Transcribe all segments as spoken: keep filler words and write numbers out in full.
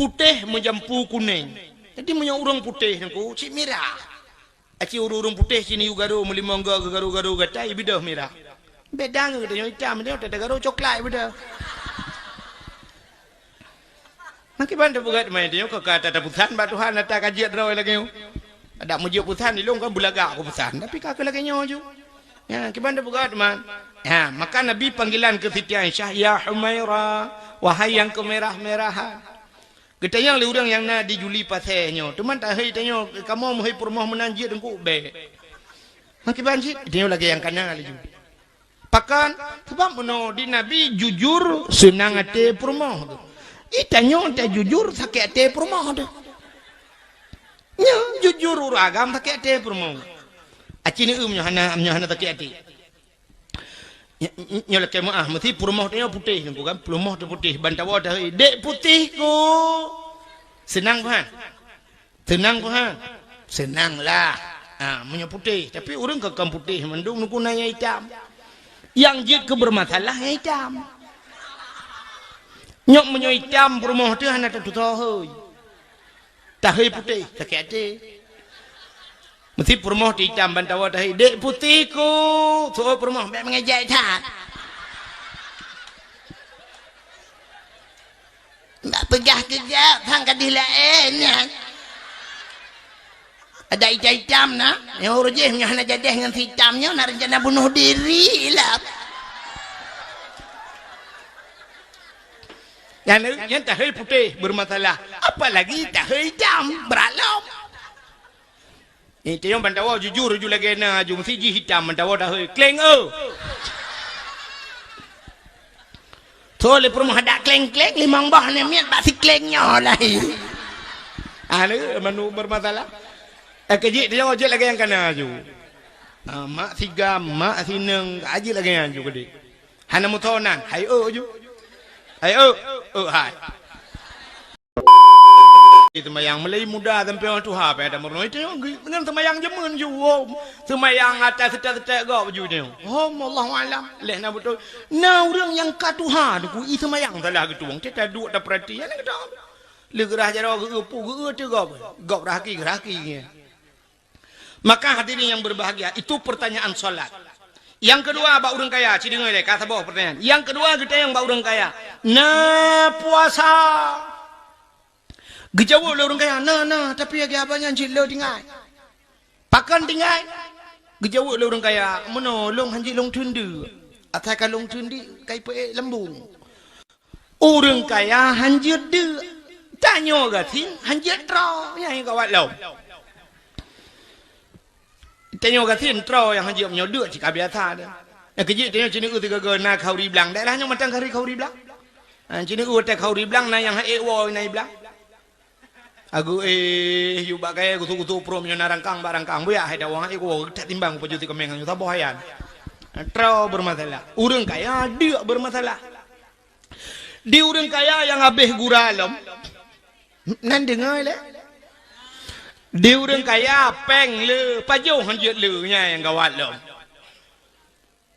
Putéh meujampu kunéng. Jadi meunyoe ureuëng putéh nangku, cit mirah. Aci ureuëng-ureuëng putéh cit niyue garo meulimong goe garo-garo gata, ibeudôh mirah. Beda ngon geutanyoe itam, tanyoe tata garo coklat ibeudôh. Makiban tapeugah teuma tanyoe ka, ka tata peusan bak Tuhan, ata ka jeuet droe lagée nyoe. Adak meujeuet peusan, ilong kan beulagak ku peusan, tapi ka keu lagée nyoe ju. Ya, kiban tapeugah teuma. Ya, maka Nabi panggilan keu Siti Aisyah, "Ya Humaira, wahai nyang keumirah-mirahan." Geutanyong lé ureuëng nyang na di Juli Pasé nyoe, teuma tahei tanyoe, "Kamoe meuhôi peurumoh meunan jeuet teungku bèk." Makiban cit, tanyoe lagée nyang kana laju. Pakon? Sabab meunoe di Nabi jujur seunang até peurumoh teuh. Itanyoe tajujur sakét até peurumoh teuh. Nyoe jujur ureuëng agam sakét até peurumoh. Aci neueu meunyoe hana, meunyoe hana sakét até. Nyoe, nyoe lakée meuáh, meusi peurumoh tanyoe putéh nangku kan, peurumoh teuh putéh, ban tawoe tahei, "Dek putéh ku." Seunang paham? Seunang paham? Seunang lah. Ha, meunyoe putéh, tapi ureuëng ka kon putéh mandum nangku na nyang itam. Nyang jeuet keu beureumasalah nyang itam. Nyoe meunyoe itam peurumoh teuh hana tatutoe hôi. Tahei putéh, sakét até. Meusi peurumoh teuh itam ban tawoe tahei, "Dek putéh ku." Soe peurumoh, "Bèk meungejek that." Bak peugah keu gop, sang ka deuh laén nyan. Ada itam-itam na, nyoe ureuëng jih nyoe hana jadeh ngon si itam nyoe, na rencana bunoh diri lah. Nyan, nyan tahei putéh beureumasalah, apalagi tahei itam, brat lom. Eh, tanyoe ban tawoe jujur ju lagée na ju, meusi jih itam ban tawoe tahei, "Kleng eu." Soe lé peurumoh adak kleng-kleng, limong boh namiet bak si kleng nyoe lahé. Ah, lé manu beureumasalah. Eh, keu jih tanyoe jeuet lagée nyang kana ju. Ah, mak sigam, mak sineueng, ka jeuet lagée nyan ju keudeh. Hana meutonan, hai eu ju. Hai eu, eu hai. Seumayang mulai muda sampai orang tuha, pada meurunoe itu ngon seumayang jameun ju, oh, seumayang atas setek-setek gop ju nyoe. Oh, Allahu alam. Leh na beutôi. Na ureuëng nyang ka tuha nangku, i seumayang salah geutueng. Teuka duek tapeurati, ya, nang geutueng. Lé geurah jaroe geu-eu pu, geu-eu teuh gop. Gop raki, raki. Maka hadirin yang berbahagia, itu pertanyaan salat. Yang kedua, bak ureuëng kaya, ci deungoe lé, ka saboh pertanyaan. Yang kedua, geutanyong bak ureuëng kaya, na puasa? Geujaweueb lé ureuëng kaya, "Na, na, tapi lagée haba nyan cit le tinggai." "Pakon tinggai?" Geujaweueb lé ureuëng kaya, "Meunoe lôn hanjeuet lôn teundeuk. Asai ka lôn teundeuk, ka ipeuék lambung." Ureuëng kaya hanjeuet deuk. Tanyoe gasien hanjeuet troe, nyang gawat lom. Tanyoe gasien troe nyang hanjeuet, meunyoe deuk cit ka biasa deh. Nyang keujeuet tanyoe ci neueu sigoe-goe na khauri blang. Daerah nyoe mantong khauri, khauri blang. Ha, ci neueu watée khauri blang na nyang han ék woe na i blang. Agu, eh, yub bak kayée gusok-gusok pruet, meunyoe na rangkang bak rangkang, buyak hai dawang, eh, kuwoe that timbang pajoh sikaméng nyoe saboh hayan. Troe beureumasalah. Ureuëng kaya deuk beureumasalah. Di ureuëng kaya nyang habéh gura lom. Nan deungoe lé. Di ureuëng kaya péng le, pajoh hanjeuet le, nyan nyang gawat lom.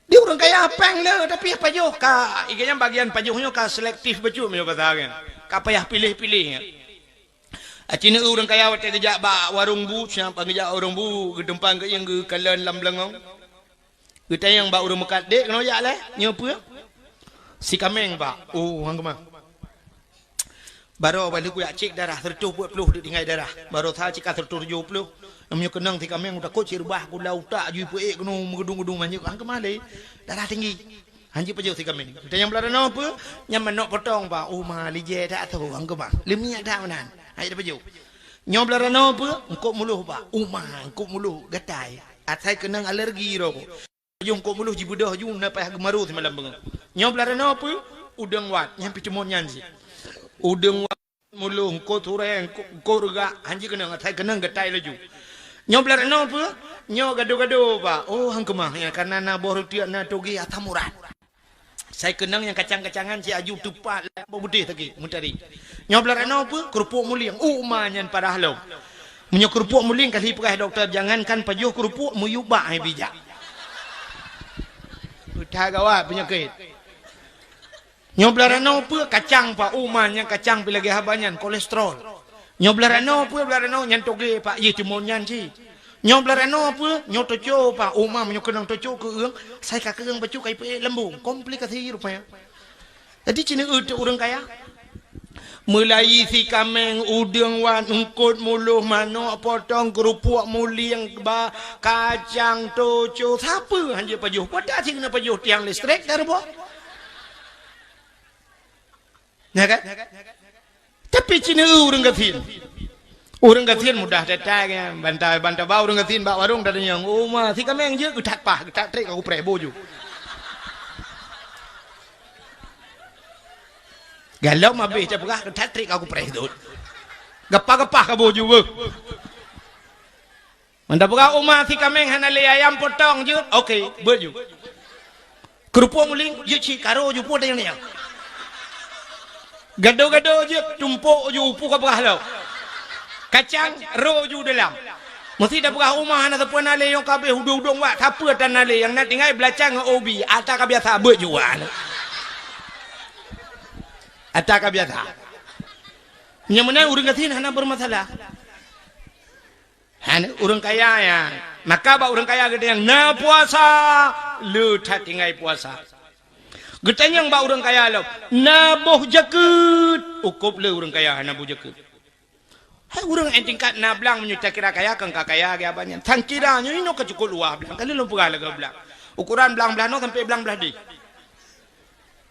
Di ureuëng kaya péng le, tapi pajoh ka, ié nyan bagian pajoh nyoe ka selektif bacut meunyoe basa kan. Ka payah piléh-piléh nyan. Aci neueu ureuëng kaya watée geujak bak warong bu, siapa geujak warong bu, geutumpang geuieng geukalon lam beulangong. Geutanyong bak ureuëng meukat, "Dek, keunoe jak lé? Nyoe peue?" "Sikaméng, Pak." "Oh, han keumah." Baroe bah lheueh kujak cék darah, seureutôh peuet ploh deuek tinggai darah. Baroe sa cit ka seureutôh tujoh ploh. Meunyoe keunong sikaméng utakot cit reubah kulau utak jih peuék keunoe meugeudong-geudong, hanjeuet han keumah lé. Darah tinggi. Hanjeuet pajoh sikaméng. Tanyong blah ranoe peue? Nyan manok potong, Pak. "Oh ma, lijée that tho, han keumah. Leumiek that meunan." Hanjeuet pajoh. "Nyoe blah ranoe peue?" "Eungkot muloh, Pak." "Oh ma, eungkot muloh, gatai. Asai keunong alergi roh." Pajoh eungkot muloh jibeudôh ju na payah geumaru simalam beungoh. "Nyoe blah ranoe peue?" "Udeueng wat." Nyan pih teumon nyan cit. "Udeueng wat, muloh, eungkot surée, eungkot, eungkot reugak, hanjeuet keunong, asai keunong gatai laju." "Nyoe blah ranoe peue?" "Nyoe gado-gado, Pak." "Oh, han keumah, ya, kareuna na boh reutiek, na togé, asam urat." Sai keunong nyang kacang-kacangan, si aju teupat lam boh beudeh sakét, meutari. "Nyoe blah ranoe peue?" "Keurupok mulieng." "Oh, ma, nyan parah lom." Meunyoe keurupok mulieng, ka lheueh peugah dokto, jangankan pajoh keurupok, meuyub bak hai bijak. Utai gawat peunyakét. Nyoe blah ranoe peue kacang, Pak, uma nyang kacang pih lagèe haba nyan, kolesterol. Nyoe blah ranoe peue, blah ranoe nyan togè, Pak, yeh timun nyan cit. Nyoe blah ranoe peue, nyoe toco, Pak, uma meunyoe keunong toco keu eueng, sai ka keu eueng bacut ka ipeuék lambung, komplikasi rupanya. Jadi ci neueu teuk ureueng kaya. Meulayi si kaméng, udeueng wat, eungkôt muloh, manok potong, keurupuk mulieng, ba, kacang, toco, sapeue han jeuet pajoh. Peue ata si keuneuk pajoh tiang listrik ka ruboh? Ya kan? Tapi ci neueu ureueng gasien. Ureueng gasien mudah that-that nyan. Banta, banta ba ureueng gasien bak warong tatanyong, "Uma, si kaméng jeuet?" "Geuthat paih, geuthat trép ka kupreh boh ju." Galom abéh teupeugah, "Geuthat trép ka kupreh dot." Gapah-gapah ka boh ju beuh. Mantong peugah, "Uma, si kaméng hana lé, ayam potong jeuet." "Oke, beuet ju." Keurupuk mulieng, jeuet cit, karo ju, peue tanyong-tanyong. Gado-gado jeuet, tumpok ju, peue ka peugah lom. Kacang, ro ju dalam. Meusé tapeugah, "Uma, hana sapeue na lé, nyang ka abéh udong-udong wak, sapeue ata na lé, nyang na tinggai beulacang ngon ubi, ata ka biasa, beuet ju wak." Ata ka biasa. Nyang meunan ureueng gasien hana bermasalah. Hana ureueng kaya nyan. Maka bak ureueng kaya geutanyong na puasa, le that tinggai puasa. Geutanyong bak ureueng kaya lom, na boh jakeuet, ukôb le ureueng kaya hana boh jakeuet. Hai ureueng nyang tingkat na blang meunyoe takira kaya, kon ka kaya lagèe abah nyan. Sangkira nyoe inoe ka cukôp luwah blang, ka lheueh lôn peugah lagèe blang. Ukoran blang blah noe sampoe blang blah deh.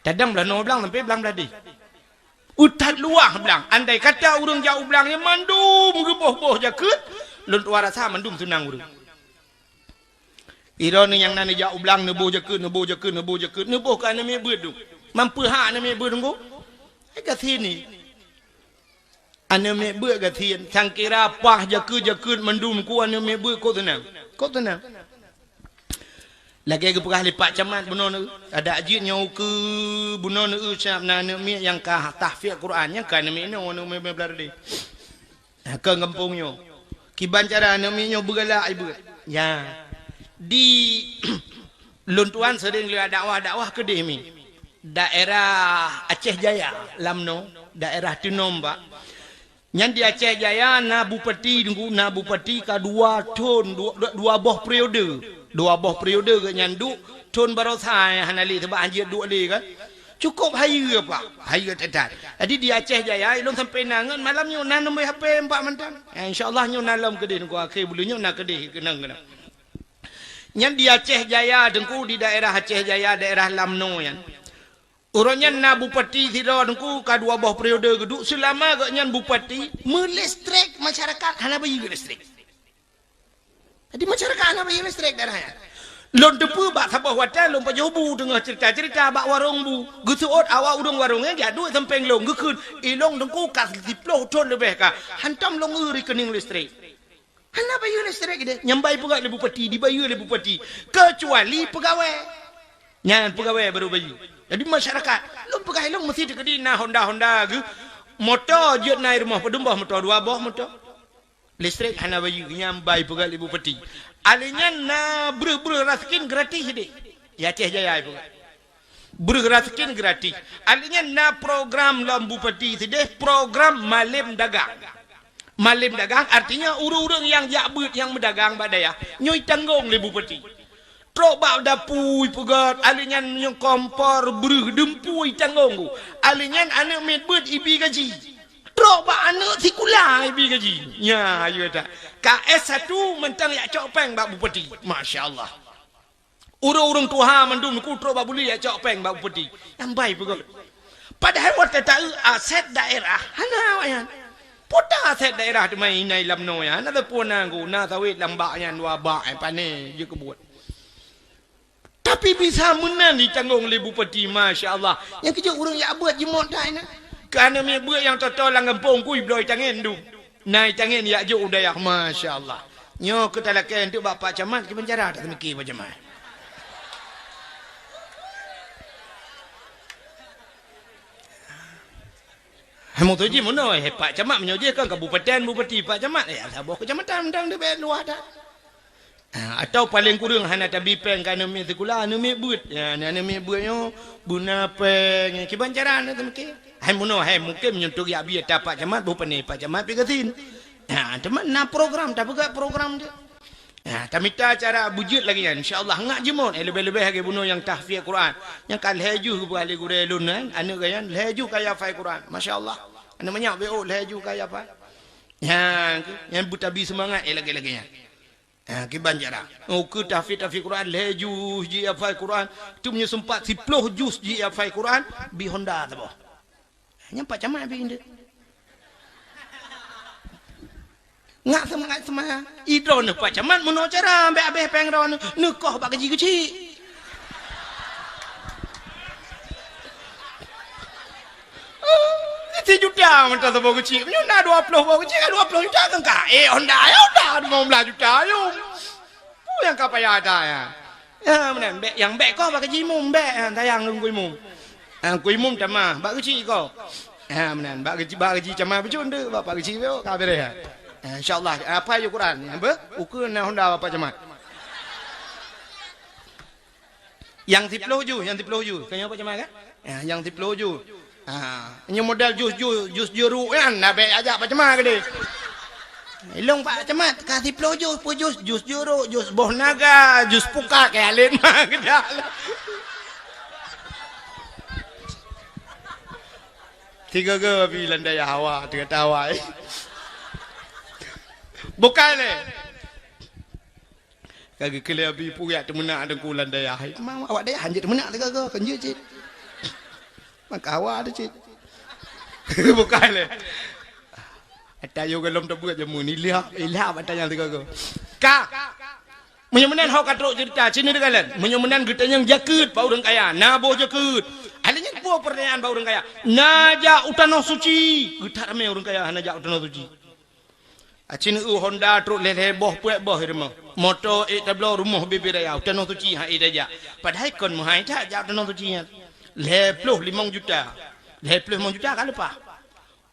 Tadong blah noe blang sampoe blang blah deh. Utat luwah blang. Andai kata ureueng jak u blang nyan mandum geuboh-boh jakeuet, lôn tuan rasa mandum seunang ureueng. Droeneuh nyang na neujak u blang neuboh jakeuet, neuboh jakeuet, neuboh jakeuet, neuboh keu aneuk miet beuet dum. Mampu ha aneuk miet beuet dum ko? Eh, gasien nyan. Aneuk miet beuet gasien, sangkira paih jakeuet-jakeuet mandum ku aneuk miet beuet, kok seunang? Kok seunang? Lagèe geupeugah lé Pak Camat bunoe nyoe, adak jeuet nyoe keu bunoe nyoe, siap na aneuk miet nyang ka tahfiz Quran, nyang ka aneuk miet nyoe, aneuk miet blah deh. Ka gampông nyoe. Kiban cara aneuk miet nyoe beugalak ai beuet. Ya. Di lôn tuan sering lé dakwah-dakwah keudeh mi. Daerah Aceh Jaya, lam noe, daerah Teunom bak. Nyan di Aceh Jaya na bupati, Teungku, na bupati ka dua thon, dua, dua, dua boh periode. Dua boh periode geuh nyan duek, thon baroesa nyang hana lé, sabab han jeuet duek lé kan. Cukôp hayeue, Pak. Hayeue that-that. Jadi di Aceh Jaya, ilôn sampoe na ngon malam nyoe na nombor H P empat mantong. Ya, insya Allah nyoe na lom keudeh, Teungku, akhé buleuen nyoe na keudeh keunong-keunong. Nyan di Aceh Jaya, Teungku, di daerah Aceh Jaya, daerah lam noe nyan. Uroe nyan na bupati sidroe Teungku ka dua boh periode geuduek, seulama gobnyan bupati, meulestrek masyarakat hana bayeue lestrek. Jadi masyarakat hana bayeue lestrek daerah nyan. Lôn teupeue bak saboh watèe lôn pajoh bu teungoh cerita-cerita bak warong bu. Geuseuôt awak ureueng warong nyan jak duek sampéng lôn geukheun, "Ilôn Teungku ka siplôh thon leubeh ka, hantom lôn eu rekening lestrek." Hana bayeue lestrek deh. Nyang bai peugah lé bupati, dibayeue lé bupati. Keucuali peugawée. Nyan peugawée baru bayeue. Jadi masyarakat, lôn peugah ilôn meusti teukeudi na honda-honda geuh. Moto jeuet na i rumoh padum boh moto, dua boh moto. Lestrek hana bayeue, nyang bai peugah lé bupati. Alèh nyan na breuh-breuh raskin gratis deh. Ya Aceh Jaya peugah. Breuh raskin gratis. Alèh nyan na program lom bupati sideh, program malem dagang. Malem dagang artinya ureueng-ureueng nyang jak beuet nyang meudagang bak dayah, nyoe itanggong lé bupati. Trok bak dapu ipeugöt, alèh nyan nyang kompor breuh dumpeue itanggong. Alèh nyan aneuk miet beuet ibi gaji. Trok bak aneuk sikula ibi gaji. Nya, yue that. Ka S satu mantong jak cok péng bak bupati. Masya Allah. Ureueng-ureueng tuha mandum ku trok bak buleuen jak cok péng bak bupati. Nyang bai peugöt. Padahai watèe taeu aset daerah hana awaknyan. Peue ta aset daerah teuma inai lam noe nyan, na sapeue na guna sawét lam bak nyan dua bak, eh, pané jeuet keu buet. Tapi bisa meunan itanggong lé bupati, masya Allah. Nyang keujeuet ureueng jak beuet jimot that inan. Keu aneuk miet beuet nyang toto lam gampông ku ibloe itangen dum. Na itangen jak jok u dayah, masya Allah. Nyoe keu talakèe eunteuk bak Pak Camat, keu penjara taseumiki Pak Camat. Hai meutuji meunoe, hai Pak Camat meunyoe jih kan kabupaten, bupati, Pak Camat, eh, saboh kecamatan mantong di bak luwa that. Ha, atau paléng kureueng hana tabi péng keu aneuk miet sikula, aneuk miet beuet. Ya, aneuk miet beuet nyoe beuna péng. Kiban cara aneuk teumiké. Hai meunoe, hai mungken meunyoe teuh geujak bi ata Pak Camat, boh pané Pak Camat pih gasien. Ha, teuma na program, tapeugah program tu. Ha, tamita cara beujeuet lagèe nyan. Insya Allah, ngak jimeuet. Eh, leubeh-leubeh lagèe bunoe nyang tahfiz Quran. Nyang ka lhèe juz geupeugah lé gurèe lôn nyan, aneuk geuh nyan lhèe juz ka hafai Quran. Masya Allah. Aneuk manyak B O lhèe juz ka hafai. Nyan, nyan beutabi seumangat, eh, lagèe-lagèe nyan. Ha, kiban cara. Oh, keu tahfiz-tahfiz Quran, lhèe juz jih hafai Quran. Tu meunyoe seumpat siploh juz jih hafai Quran, bi Honda saboh. Nyan Pak Camat bi indeuek. Ngak seumangat seumayang. I droeneuh Pak Camat meunoe cara, bèk abéh péng droeneuh. Neukoh bak gaji keuchik. Sijuta mantong saboh keuchik. Meunyoe na dua ploh boh keuchik, ka dua ploh juta kan ka. Eh, Honda, ya Honda, lima belas juta, ayo. Peue nyang ka payah ata, ya? Ya, meunan. Bèk, nyang bèk koh bak gaji imum, bèk, ya, sayang ngon imum. Ha, ku imum tamah, bak keuchik koh. Ha, meunan. Bak gaji, bak gaji tamah bacut, bak, bak keuchik tu, ka beres, ya. Ha, insya Allah, apa ayat Quran? Apa? Ukeue na Honda Bapak Camat. Nyang siploh juz, nyang siploh juz. Kan nyoe Pak Camat kan? Ya, nyang siploh juz. Ha, nyoe model juz-juz, juz juruk nyan, na bèk ajak Pak Camat keudeh. Ilong Pak Camat, ka siploh juz, peuet juz, juz juruk, juz boh naga, juz pukat, keu alet ma keudeh. Tiga-tiga pi landai hawa, tiga tawa. Bukai lé. Ka geukheun lé Abi, peue jak teumeunak Teungku lam dayah. Memang awak dayah hanjeuet teumeunak sigoe-goe, kon jeuet cit. Maka awak tu cit. Bukai lé. Ata yo golom teubeuet jameun, ilham, ilham ata nyang sigoe-goe. Ka. Meunyoe meunan ho ka trok ceurita, sini teukalon. Meunyoe meunan geutanyong jakeuet bak ureueng kaya, na boh jakeuet. Akhirnya boh pertanyaan bak ureueng kaya. Na jak u tanoh suci. Geutak ramé ureueng kaya hana jak u tanoh suci. Aci neu Honda trok lhèe-lhèe boh, peuet boh i rumoh. Moto ék tabloe rumoh bibé raya, u tanoh suci han ék tajak. Padahai kon meuhai that jak u tanoh suci nyan. Lhèe ploh limong juta. Lhèe ploh limong juta ka leupah.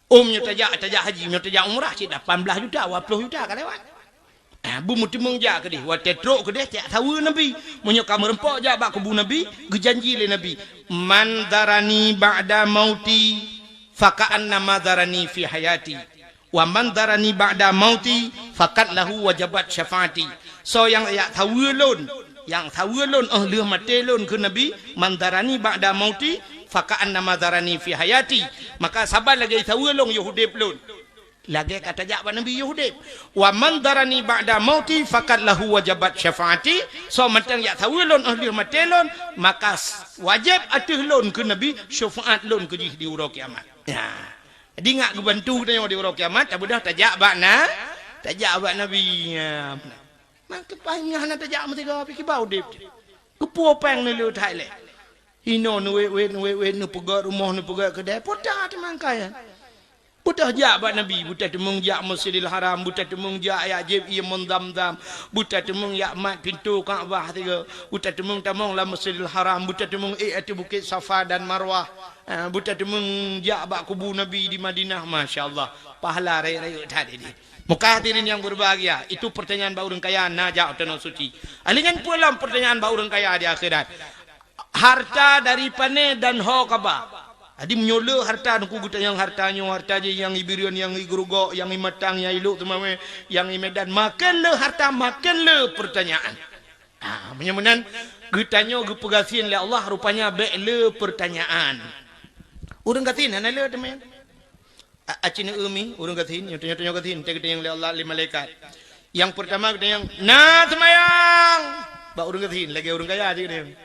Om nyoe tajak, tajak haji, nyoe tajak umrah cit lapan blaih juta, dua ploh juta ka lewat. Ah, beumeuteumeung jak keudeh, watèe trok keudeh tajak saweue Nabi. Meunyoe ka meureumpok jak bak kubu Nabi, geujanji lé Nabi, "Man zarani ba'da mauti, faka'annama zarani fi hayati." Wa man dzarani ba'da mauti, faqad lahu wajabat syafaati. Soe nyang jak saweue lôn, nyang saweue lôn óh lheueh maté lôn, kheun Nabi, man dzarani ba'da mauti, faka'annama dzarani fi hayati. Maka saban lagèe saweue lôn yoh udép lôn. Lagèe ka tajak bak Nabi yoh udép. Wa man dzarani ba'da mauti, faqad lahu wajabat syafaati. Soe mantong jak saweue lôn óh lheueh maté lôn, maka s-, wajéb ateueh lôn, kheun Nabi, syafaat lôn keu jih di uroe kiamat. Ya. Jadi, ngak geubantu geutanyoe di uroe kiamat, tabeudôh tajak bak na, tajak bak Nabi. Ya, meunan. Maka paih nyan hana tajak meusigoe, pih kiban udép. Keupeue péng neulheueh that lé. Hinoe neuwét-wét, neuwét-wét, neupeugöt rumoh, neupeugöt keudè, peue that teuma kaya. Beutah jak bak Nabi, beutah teumeung jak Masjidil Haram, beutah teumeung jak, jak jieb ié mon Zamzam, beutah teumeung jak mat pintoe Ka'bah sigoe, beutah teumeung tamong lam Masjidil Haram, beutah teumeung ék ateueh Bukét Safa dan Marwah. Ah, beuteuteumeueng jak bak kubu Nabi di Madinah, masya Allah, pahala rayeuk-rayeuk that jih. Maka hadirin yang berbahagia, itu pertanyaan bak ureueng kaya na jak u Tanoh Suci. Ahli nyan peue lom pertanyaan bak ureueng kaya di akhirat? Harta dari pane dan ho kaba? Jadi meunyoe le harta, Teungku geutanyong harta nyoe, harta jih nyang i Bireuen, nyang i Geurugok, nyang i Matang, nyang i Lhokseumawe, nyang i Medan, maken le harta, maken le pertanyaan. Ah, meunyoe meunan, geutanyoe geupeugasien lé Allah, rupanya bék le peurtanyaan. Ureueng gasien hana le teuma. A-, aci neuemi, ureueng gasien, nyoe tanyoe-tanyoe gasien, teugeutanyong lé Allah, lé malaikat. Nyang peurtama geutanyong, "Na seumayang?" Bak ureueng gasien, lagèe ureueng kaya jih geutanyong.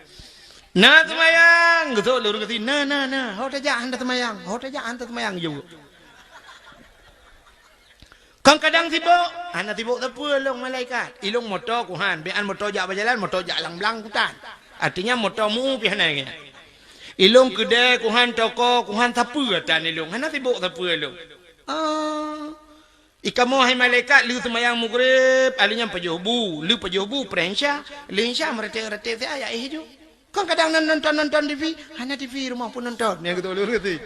"Na seumayang?" Geutôk lé ureueng gasien, "Na, na, na. Ho tajak han taseumayang, ho tajak han taseumayang," geujaweueb. Kon kadang sibok, hana sibok sapeue lôn malaikat. Ilôn moto kuhan, bék an moto jak bak jalan, moto jak lam blang kutan. Artinya moto mu pih hana ingat. Ilôn keudè kuhan, toko kuhan, sapeue tan ilôn, hana sibok sapeue lôn. Ah. I kamoe hai malaikat, le seumayang Maghrib, ahli nyan pajoh bu, le pajoh bu, preh Isya, le Isya meuratéb-ratéb siat jak éh ju. Kon kadang nan nonton-nonton T V, hana T V rumoh pun nonton, nyang geutôk lôn gasien.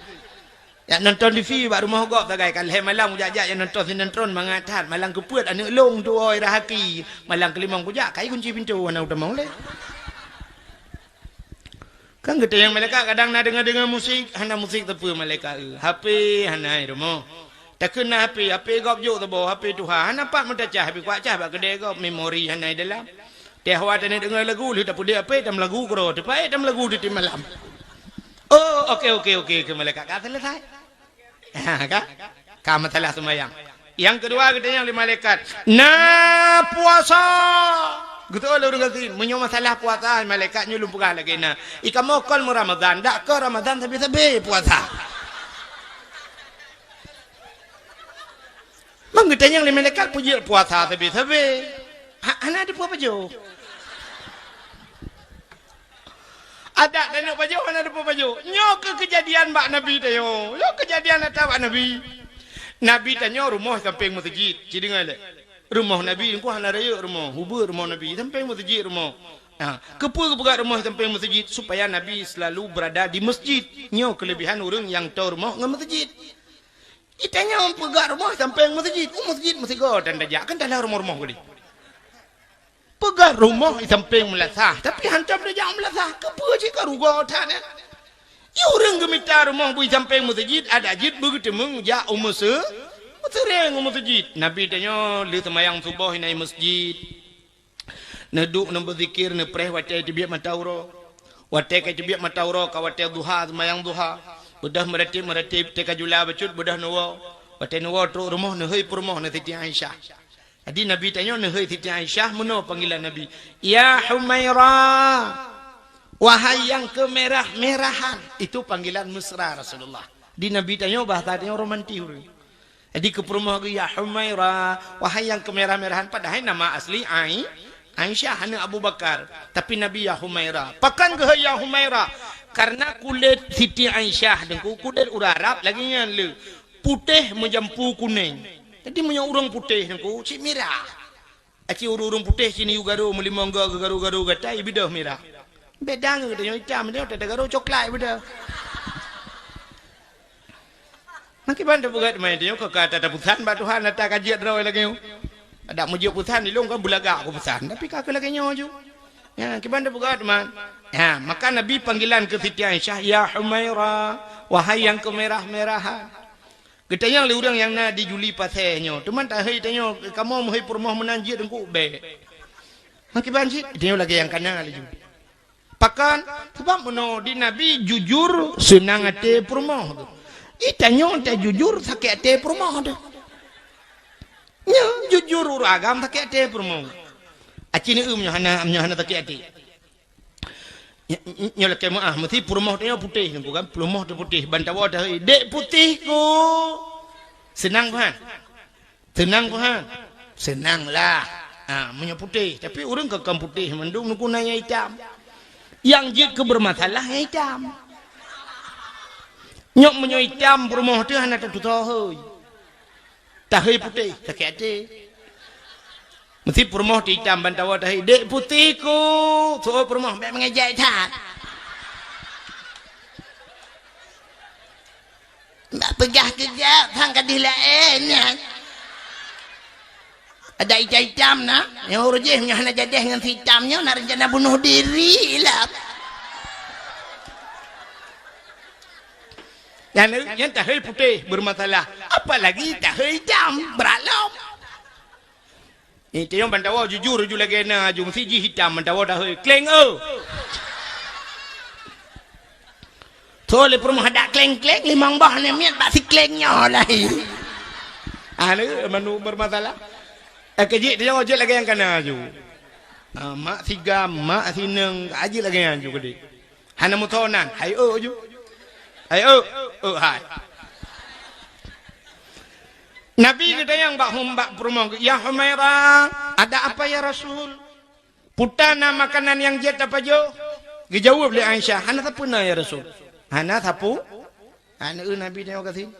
Jak nonton T V bak rumoh gob sagai, ka lhèe malam kujak-jak jak nonton sinetron mangat that, malam keupeuet aneuk lôn tuwoe Ira Haki, malam keulimong kujak kai kunci pintoe hana kutamong lé. Kan geutanyoe malaikat kadang na deungoe-deungoe musik, hana musik teupeu malaikat, eh, H P hana i rumoh. Takheun na H P, H P gob jok teuboh, H P tuha, hana pat meutacah, H P kuat cah bak keudè gob, memori hana i dalam. Tiep hawa taneuk deungoe lagu, lheueh tapeudeuh H P, tameulagu keudroe, teupaéh tameulagu tiep-tiep malam. Oh, oke, oke, oke, keu malaikat ka selesai. Ha, ka? Ka masalah seumayang. Nyang keudua geutanyong lé malaikat, "Na puasa?" Geutanyong lé ureueng gasien, meunyoe masalah puasa, malaikat nyoe lôn peugah lagèe na. I kamoe kon meu Ramadhan, dak kon Ramadhan sabe-sabe puasa. Mang geutanyong lé malaikat, "Peujeuet puasa sabe-sabe?" Ha, hana teupeue pajoh. Adak tanyoe pajoh, hana teupeue pajoh. Nyoe keuh keujadian bak Nabi tanyoe. Nyoe keujadian nyata bak Nabi. Nabi tanyoe rumoh sampéng meuseujid. Ci deungoe lé. Rumoh Nabi nyan hana rayeuk rumoh. Hubeu rumoh Nabi sampéng meuseujid rumoh. Ha, keupeue geupeugah rumoh sampéng meuseujid? Supaya Nabi selalu berada di masjid. Nyoe keulebihan ureueng nyang toe rumoh ngon meuseujid. Geutanyoe peugah rumoh sampéng meuseujid. U meuseujid meusigoe tan tajak, kan talah rumoh-rumoh geude. Peugah rumoh i sampéng meulasah, tapi hantom tajak meulasah. Keupeue cit ka rugoe that nyan? Di ureueng geumita rumoh bui sampéng meuseujid, adak jeuet beugeuteumeung jak u meuse-, meuseureng u meuseujid. Nabi tanyoe lheueh seumayang suboh na i meuseujid. Neuduek, neubeuzikir, neupreh watèe teubiet mata uroe. Watèe ka teubiet mata uroe ka watèe duha, seumayang duha. Beudôh meuratéb, meuratéb teuka jula bacut, beudôh neuwoe. Watèe neuwoe trok rumoh, neuhôi peurumoh ngon Siti Aisyah. Jadi Nabi tanyoe neuhôi Siti Aisyah, meunoe panggilan Nabi, "Ya Humaira, wahai nyang keumeurah-meurahan." Itu panggilan mesra Rasulullah. Di Nabi tanyoe bahasa tanyoe romantis ureueng. Jadi keu peurumoh geuh, "Ya Humaira, wahai nyang keumeurah-meurahan," padahai nama asli Ai-, Aisyah, aneuk Abu Bakar. Tapi Nabi, "Ya Humaira." Pakon geuhôi "Ya Humaira"? Karena kulét Siti Aisyah teungku, kulét ureueng Arab lagèe nyan lé. Putéh meujampu kunéng. Jadi meunyoe ureueng putéh teungku, cit mirah. Aci ureueng-ureueng putéh cit neuyue garo meulimong goe geugarô-garô gata, ibeudôh mirah. Beda ngon geutanyoe itam, tanyoe tagarô coklat ibeudôh. Nah, kiban tapeugah teuma tanyoe ka, ka ata tapesan bak Tuhan, ata ka jeuet droe lagèe nyoe. Adak meujeuet pesan, ilôn kan beulagak ku pesan, tapi ka keu lagèe nyoe ju. Ya, kiban tapeugah teuma. Ya, maka Nabi panggilan keu Siti Aisyah, "Ya Humaira, wahai nyang keumeurah-meurahan." Geutanyong lé ureueng nyang na di Juli Pasè nyoe, "Teuma tahôi tanyoe, kamoe meuhôi peurumoh meunan jeuet teungku?" "Bèk." Meukiban cit, tanyoe lagèe nyang kana laju. Pakon? Sabab meunoe di Nabi jujur seunang até peurumoh teuh. Di tanyoe tajujur sakét até peurumoh teuh. Nyoe jujur ureueng agam sakét até peurumoh. Aci neueu meunyoe hana, meunyoe hana sakét até. Ny-, ny-, nyoe lakèe meu'ah, meusti peurumoh tanyoe putéh teungku kan, peurumoh teuh putéh, ban tawoe tahôi, "Dek putéh ku." Seunang kon han? Seunang kon han? Seunang lah. Ha, meunyoe putéh, tapi ureueng ka kon putéh mandum, neukuna nyang itam. Nyang jeuet keu beureumasalah nyang itam. Nyoe meunyoe itam peurumoh teuh hana tatutoe hôi. Tahôi putéh, sakét até. Meusti peurumoh teuh itam ban tawoe tahôi, "Dek putéh ku." Seuôt peurumoh, "Bèk meungejai that." Bak peugah keu gak, sang ka deuh laén nyan. Ada itam-itam na, nyang ureueng jih nyoe hana jadeh ngon si itam nyoe, na rencana bunoh diri lah. Nyan, nyan tahôi putéh beureumasalah, apalagi tahôi itam, brat lom. Eh, tanyoe ban tawoe jujur ju lagèe na ju, meusti jih itam ban tawoe tahôi. Kleng, oh! Tho lé peurumoh adak kleng-kleng, limong boh namiet bak si kleng nyoe lahé. Ah, lé, manu beureumasalah. Eh, keu jih tanyoe jeuet lagèe nyang kana ju. Ah, mak sigam, mak sineung, ka jeuet lagèe nyan ju keudéh. Hana meutonan, hai eu ju. Hai eu, eu hai. Nabi geutanyong bak hum-, bak peurumoh geuh, "Ya Humaira, ada apa ya Rasul? Peue na makanan nyang jeuet tapajoh?" Geujaweueb lé Aisyah, "Hana sapeue na ya Rasul." Hana sapeue? Hana eu Nabi tanyoe gasien.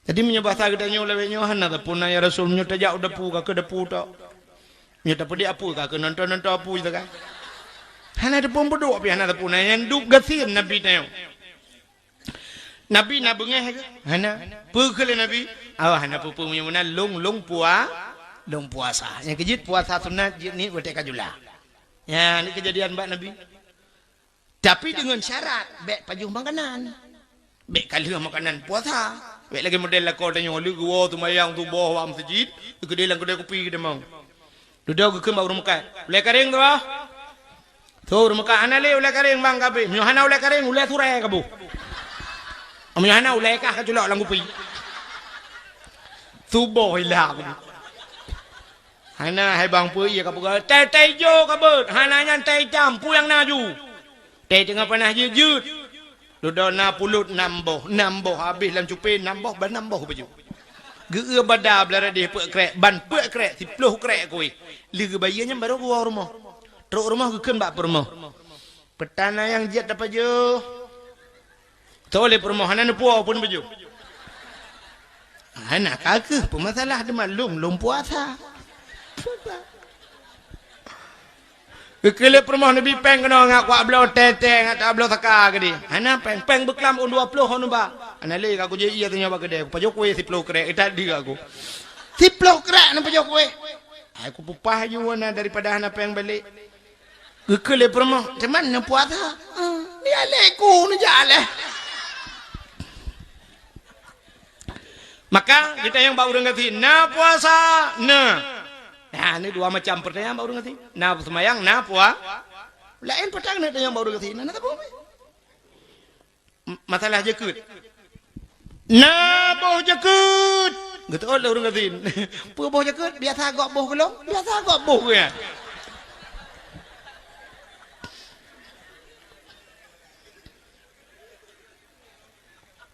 Jadi meunyoe basa geutanyoe lawét nyoe, "Hana sapeue na ya Rasul," meunyoe tajak u dapu, ka keu dapu tok. Meunyoe tapeudiek apui, ka keu nonton-nonton apui sagai. Hana teupeu peuduek pih hana sapeue na, nyang duek gasien Nabi tanyoe. Nabi na beungéh ke? Hana. Peue kheun lé Nabi? "Oh, hana peue-peue, meunyoe meunan lôn, lôn pua-, lôn puasa." Nyang keujeuet puasa sunat jeuet niet watée ka jula. Nyan keujadian bak Nabi. Tapi deungon syarat, bék pajoh makanan. Bék ka lheueh makanan puasa. Bék lagée model lakoe tanyoe, lheueh geuwoe seumayang suboh bak meuseujid, geukeudeh lam keudée kupi geutamong. Dudoe geukheun bak ureuëng meukat, "Ulée karéng tu, ah?" "Tho, ureuëng meukat, hana lé ulée karéng bang ka abéh. Meunyoe hana ulée karéng, ulée surée kaboh. Meunyoe hana, ulée kah kaculok lam kupi." Suboh ilah kaboh. "Hana, hai bang, peue ié kapeugah? Tée-tée ijo kabeuet, hana nyan tée itam, peue nyang na ju?" Tée teungoh panas jeuet-jeuet. Dudoe na pulot nam boh, nam boh habéh lam cupé, nam boh, ba nam boh baju. Geu-eu bada blah radeh peuet krék, ban peuet krék, siploh krék kuéh. Lheueh geubayeue nyan barô geuwoe rumoh. Trok rumoh geukheun bak peurumoh, "Peue tan na nyang jeuet tapajoh?" Tho lé peurumoh, "Hana neupuwoe pun baju." "Hana ka kheueh, peue masalah, teuma lôn, lôn puasa." Geukheun lé peurumoh, "Neubi péng keunoe ngat kuak bloe tée-tée ngat tabloe saka keudeh." "Hana péng, péng beuklam ôn dua ploh ôn ba." "Hana lé, ka kujok ié tanyoe bak keudée, kupajoh kuéh siploh krék, eh, that deuh aku." "Siploh krék neupajoh kuéh?" "Ai, kupeupah ju na daripada hana péng balék." Geukheun lé peurumoh, "Teuma neupuasa?" "Ah, ni alek ku neujak leh." Maka geutanyong bak ureuëng gasien, "Na puasa?" "Na." Nah, ni dua macam pertanyaan bak ureuëng gasien. Na seumayang, na pua-, laén peue tan neutanyong bak ureuëng gasien. Na, na saboh. M-, masalah jakeuet. "Na boh jakeuet?" Geuteuôt lé ureuëng gasien. "Peue boh jakeuet? Biasa gob boh keu lôn, biasa gob boh keu nyan."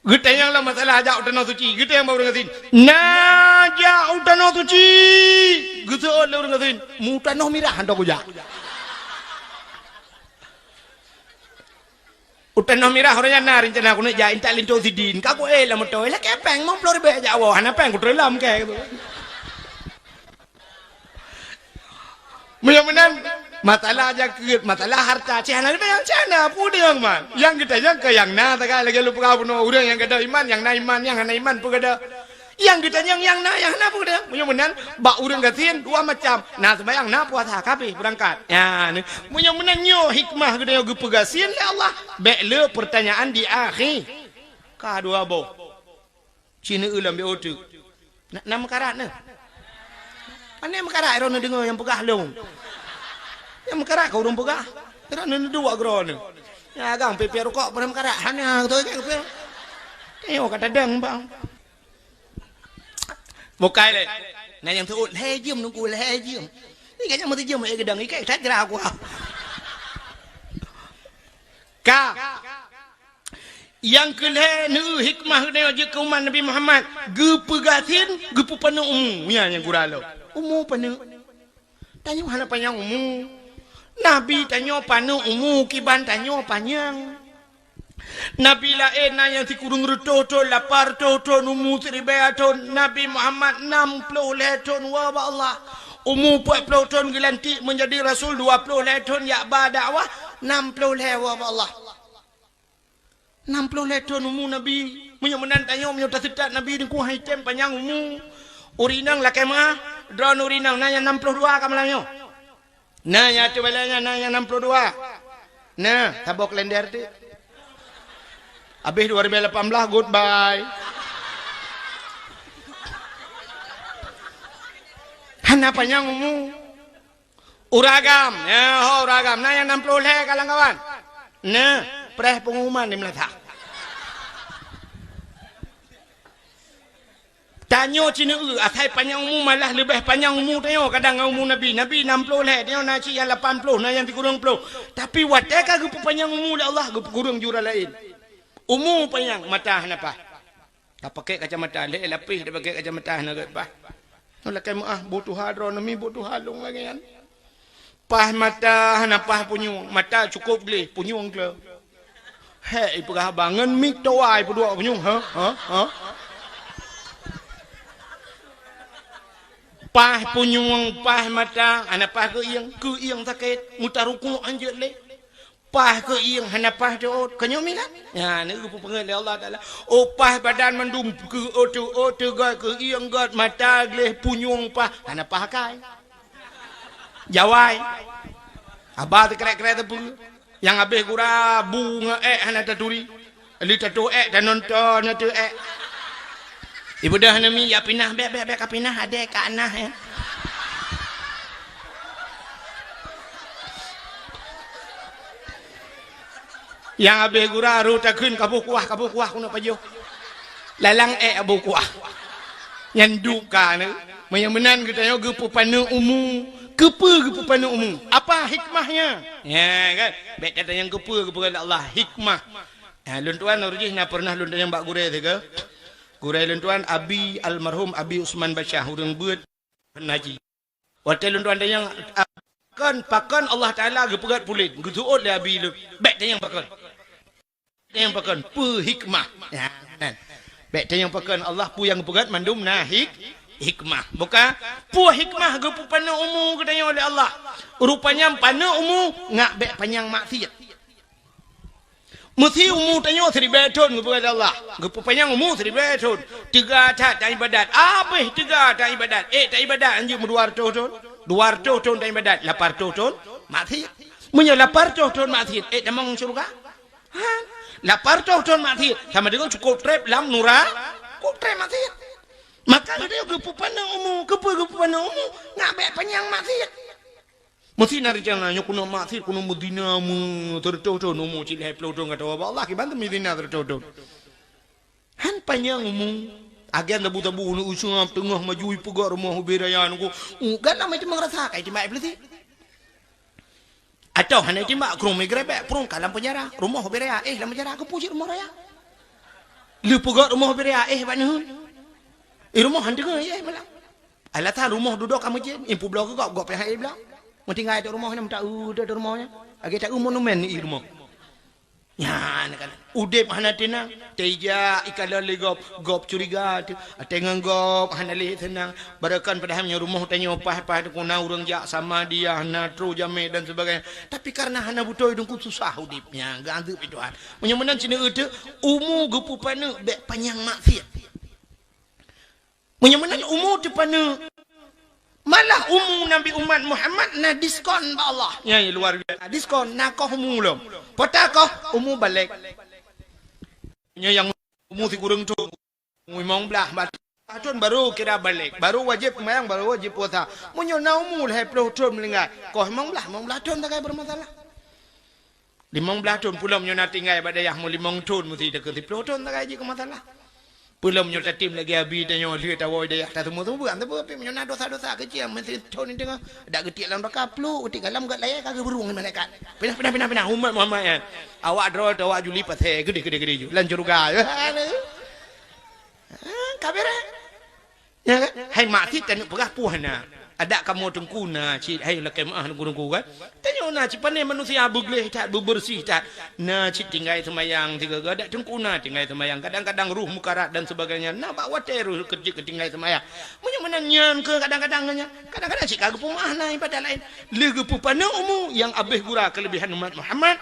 Geutanyong lom masalah jak u tanoh suci. Geutanyong bak ureuëng gasien, "Na jak u tanoh suci?" Geuteuôt lé ureuëng gasien, "Mu tanoh mirah hantom kujak." U tanoh mirah, uroe nyan na reuncana keuneuk jak intat linto sidin. Ka kuéh lam moto, "Lakée péng limong ploh ribée jak woe, hana péng kuteureulam kée." Meunyoe meunan, masalah jakeuet, masalah harta, cih hana geutanyong, cih hana peue geutanyong man. Nyang geutanyong keu nyang na, tagai lagée lôn peugah bunoe, ureuëng nyang gadôh iman, nyang na iman, nyang hana iman peue gadôh. Nyang geutanyong nyang na, nyang hana peue geutanyong. Meunyoe meunan, bak ureuëng gasien dua macam. Na seumayang, na puasa, ka abéh beurangkat. Nyan, meunyoe meunan nyoe hikmah geutanyoe geupeugasien lé Allah, bék le peurtanyaan di akhé. Ka dua boh. Cit neueu lam B O teuk. Na, na meukarat na. Pane meukarat droeneuh deungoe nyang peugah lôn. Nyang meukarat ka ureuëng peugah. Droeneuh neuduek keudroe neuh. Nyang agang pé-pé rukok pane meukarat. Hana beutôi kan pé. Tanyoe ka tadong bang. Bukai lé. Na nyang teuôt lhée jeuem nunggu lhée jeuem. Ni kan nyang meuteujeuem lé geudong ikai that geura kuah. Ka. Nyang keu lhée neueu hikmah geutanyoe jeuet keu umat Nabi Muhammad, geupeugasien, geupeupaneuk umu. Nyan nyang gura lom. Umu paneuk. Tanyoe hana panyang umu. Nabi tanyoe paneuk umu kiban tanyoe panyang. Nabi laén na nyang sikureueng reutôh thon, lapan reutôh thon, umu siribée thon. Nabi Muhammad nam ploh lhée thon woe bak Allah. Umu peuet ploh thon geulantik meunjadi rasul, dua ploh lhée thon jak ba dakwah, nam ploh lhée woe bak Allah. Nam ploh lhée thon umu Nabi. Meunyoe meunan tanyoe, meunyoe taseutôt Nabi Teungku han item panyang umu. Ureuëng inong lakée meuáh, droeneuh ureuëng inong na nyang nam ploh dua ka malam nyoe. Na nyang ateueh balée nyan na nyang nam ploh dua. Na, saboh kalender teuk. Habéh dua ribu lapan belas, goodbye. Hana panyang umu. Ureuëng agam, ya ho ureuëng agam, na nyang nam ploh lhée kawan-kawan. Na, preh pengumuman di meunasah. Tanyoe cit neueu, asai panyang umu malah leubeh panyang umu tanyoe kadang ngon umu Nabi. Nabi nam ploh lhée, tanyoe na cit nyang lapan ploh, na nyang sikureueng ploh. Tapi watée ka geupeupanyang umu lé Allah, geupeukureueng ju ureuëng laén. Umu panyang, mata hana paih. Tapakék kacamata, lhée lapéh tapakék kacamata hana gét paih. Nyoe lakée meuáh, boh tuha droeneuh mi, boh tuha lôn lagée nyan. Paih mata hana paih punyueng, mata cukôp gleh, punyueng kle. Hék ipeugah haba ngon mik towa ipeuduek punyueng, ha? Ha? Ha? Paih punyueng, paih mata, hana paih keuieng, keuieng sakét, meutarukuk hanjeuet lé. Paih keu ieng hana paih teuôt, keu nyoe mi kan? Nyan, geupeupeugah lé Allah Taala. Oh, paih badan mandum keu ôt teuôt, teugot keu ieng, got mata, gleh, punyueng, paih, hana paih akai. Jawai. Haba teukrek-krek teupeu. Nyang habéh gura bu ngon ék hana taturi. Lé tatoh ék, tanonton ateueh ék. Ibeudôh aneuk miet, "Ya pinah, bèk, bèk, bèk, ka pinah, adèe ka nah, ya." Nyang habéh gura, roh takheun, "Ka boh kuah, ka boh kuah, keuneuk pajoh." Lalang ék ka boh kuah. Nyan duek ka neu. Meunyoe meunan geutanyoe geupeupaneuk umu. Keupeue geupeupaneuk umu? Apa hikmahnya? Ya kan? Bèk tatanyong keupeue, geupeugah lé Allah hikmah. Ha, lôn tuan, uroe jih na pernah lôn tanyong bak gurèe sigoe. Gurèe lôn tuan, Abi, almarhum Abi Usman Basyah, ureueng beuet haji. Watèe lôn tuan tanyong, "Pakon, pakon Allah Taala geupeugöt puléng?" Geuseuôt lé Abi lôn, "Bèk tanyong pakon. Tanyong pakon, peue hikmah?" Ya, kan? "Bèk tanyong pakon Allah, peue nyang geupeugöt mandum na hik-, hikmah." Buka, peue hikmah geupeupaneuk umu geutanyoe lé Allah? Rupanya paneuk umu ngat bèk panyang maksiet. Meusi umu tanyoe siribèe thon geupeugah lé Allah. Geupeupanyang umu siribèe thon. Teuga that taibadat. Abéh teuga taibadat. Ék taibadat hanjeuet meudua reutôh thon. Dua reutôh thon taibadat. Lapan reutôh thon maksiet. Meunyoe lapan reutôh thon maksiet, ék tamong syeuruga? Ha? Lapan reutôh thon maksiet. Sama deungon cukôp trép lam nura-, cukôp trép maksiet. Maka geutanyoe geupeupaneuk umu. Keupeue geupeupaneuk umu? Ngat bèk panyang maksiet. Meusi na rencana nyoe keuneuk maksiet, keuneuk meuzina, meu-, sireutoh thon, umu cit lhèe plôh thon gata bak Allah, kiban teuh meuzina sireutoh thon. Han panyang umu. Agen tabu-tabu uneuk useuab teungoh maju ipeugöt rumoh ubé raya nunggu. Uh, galak meutimang rasa, kai timbak iblisi. Atau hana timbak, krong meugerebek, prong ka lam penjara. Rumoh ubé raya, éh lam penjara, keupeue cit rumoh raya? Lheuh peugöt rumoh ubé raya, éh bak neuheun. Eh, rumoh han deungoe, éh malam. Alasan rumoh dudoe ka meujen, impubloe keu gob, gob pih han ibloe. Meutinggai ateueh rumoh nyan, meuta-eu ateueh rumoh nyan. Lagèe ta-eu monumen i rumoh. Nyan kan. Udép hana teunang, teujak ikalon lé gob, gob curiga teuh. Até ngon gob hana lé seunang. Barokon padahai nyoe rumoh tanyoe paih-paih teuh, na ureueng jak sama dia, na troh jamé dan sebagainya. Tapi karena hana beutôi teungku susah udép nyan, geuanggeup lé Tuhan. Meunyoe meunan sineuk eu teuh, umu geupeupaneuk bèk panyang maksiet. Meunyoe meunan umu teupaneuk, malah umu Nabi umat Muhammad na diskon bak Allah. Nyan luar biasa. Diskon na koh umu lom. Pota koh umu balek. Nyoe nyang umu sikureueng thon, umu limong blaih, empat thon baru kira balek. Baru wajéb seumayang, baru wajéb puasa. Meunyoe na umu lhèe plôh thon meuninggai, koh limong blaih, limong blaih thon sagai bermasalah. Limong blaih thon, peulom nyoe na tinggai bak dayah mu limong thon, meusi takheun siplôh thon sagai jih keu masalah. Peulom nyoe tatem lagèe Abi tanyoe lheueh tawoe dayah taseumeu-seumeu beuan teubeu, tapi meunyoe na dosa-dosa keuciek, meusi thon teungoh dak geutiek lam raka, pluk geutiek galam, gèt layèe ka geubeurueng malaikat. Pinah, pinah, pinah, pinah, umat Muhammad nyan. Awak droe teuh, awak juli pasé, geudeh, geudeh, geudeh ju. Lam syeuruga. Ha, ka beureh. Ya kan? Hai maksiet taneuk peugah peue hana. Adak kamoe teungku na cit, hai lakèe meu'ah teungku-teungku kan. Tanyoe na cit, pané manusia beugleh that, beubeureuséh that. Na cit tinggai seumayang sigoe-goe, adak teungku na tinggai seumayang. Kadang-kadang roh mukarat dan sebagainya. Na bak watèe roh keuh jeuet keu tinggai seumayang. Meunyoe meunan nyan keuh kadang-kadang nyan. Kadang-kadang cit ka geupeumaah na ibadat laén. Lheueh geupeupaneuk umu nyang abéh gura keuleubihan umat Muhammad.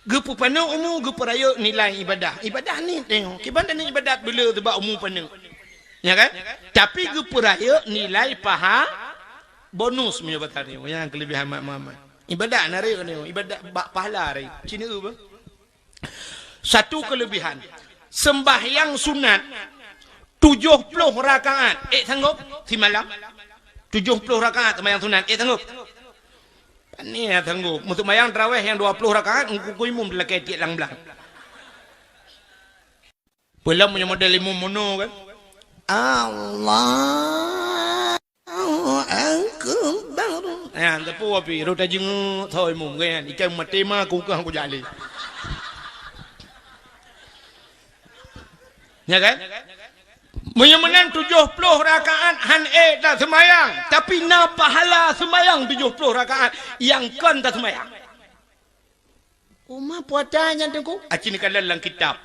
Geupeupaneuk umu, geupeurayeuk nilai ibadah. Ibadah niet tanyoe. Kiban taneuk ibadat beuleu teubak umu paneuk. Ya kan? Tapi geupeurayeuk nilai paha-, bonus meunyoe bak tanyoe. Nyang keuleubihan mak-mak. Ibadat na rayeuk tanyoe. Ibadat bak pahala rayeuk. Cina eu bah. Satu keuleubihan. Seumbahyang sunat tujoh ploh rakaat. Ék sanggop simalam? Tujoh ploh rakaat seumbahyang sunat. Ék sanggop? Pané sanggop. Meuseumayang tarawèh nyang dua ploh rakaat, ngon kuku imum teulakèe tiek lam blang. Peulom meunyoe model imum mono kan. Allahu Akbar. Ya, teupeu api, rot tajeungeuk tho imum kan. Ikan maté ma kukah kujak lé. Ya kan? Meunyoe meunan tujoh ploh rakaat han ék taseumayang, tapi na pahala seumayang tujoh ploh rakaat nyang kon taseumayang. Uma puasa nyan teungku? Aci neukalon lam kitab.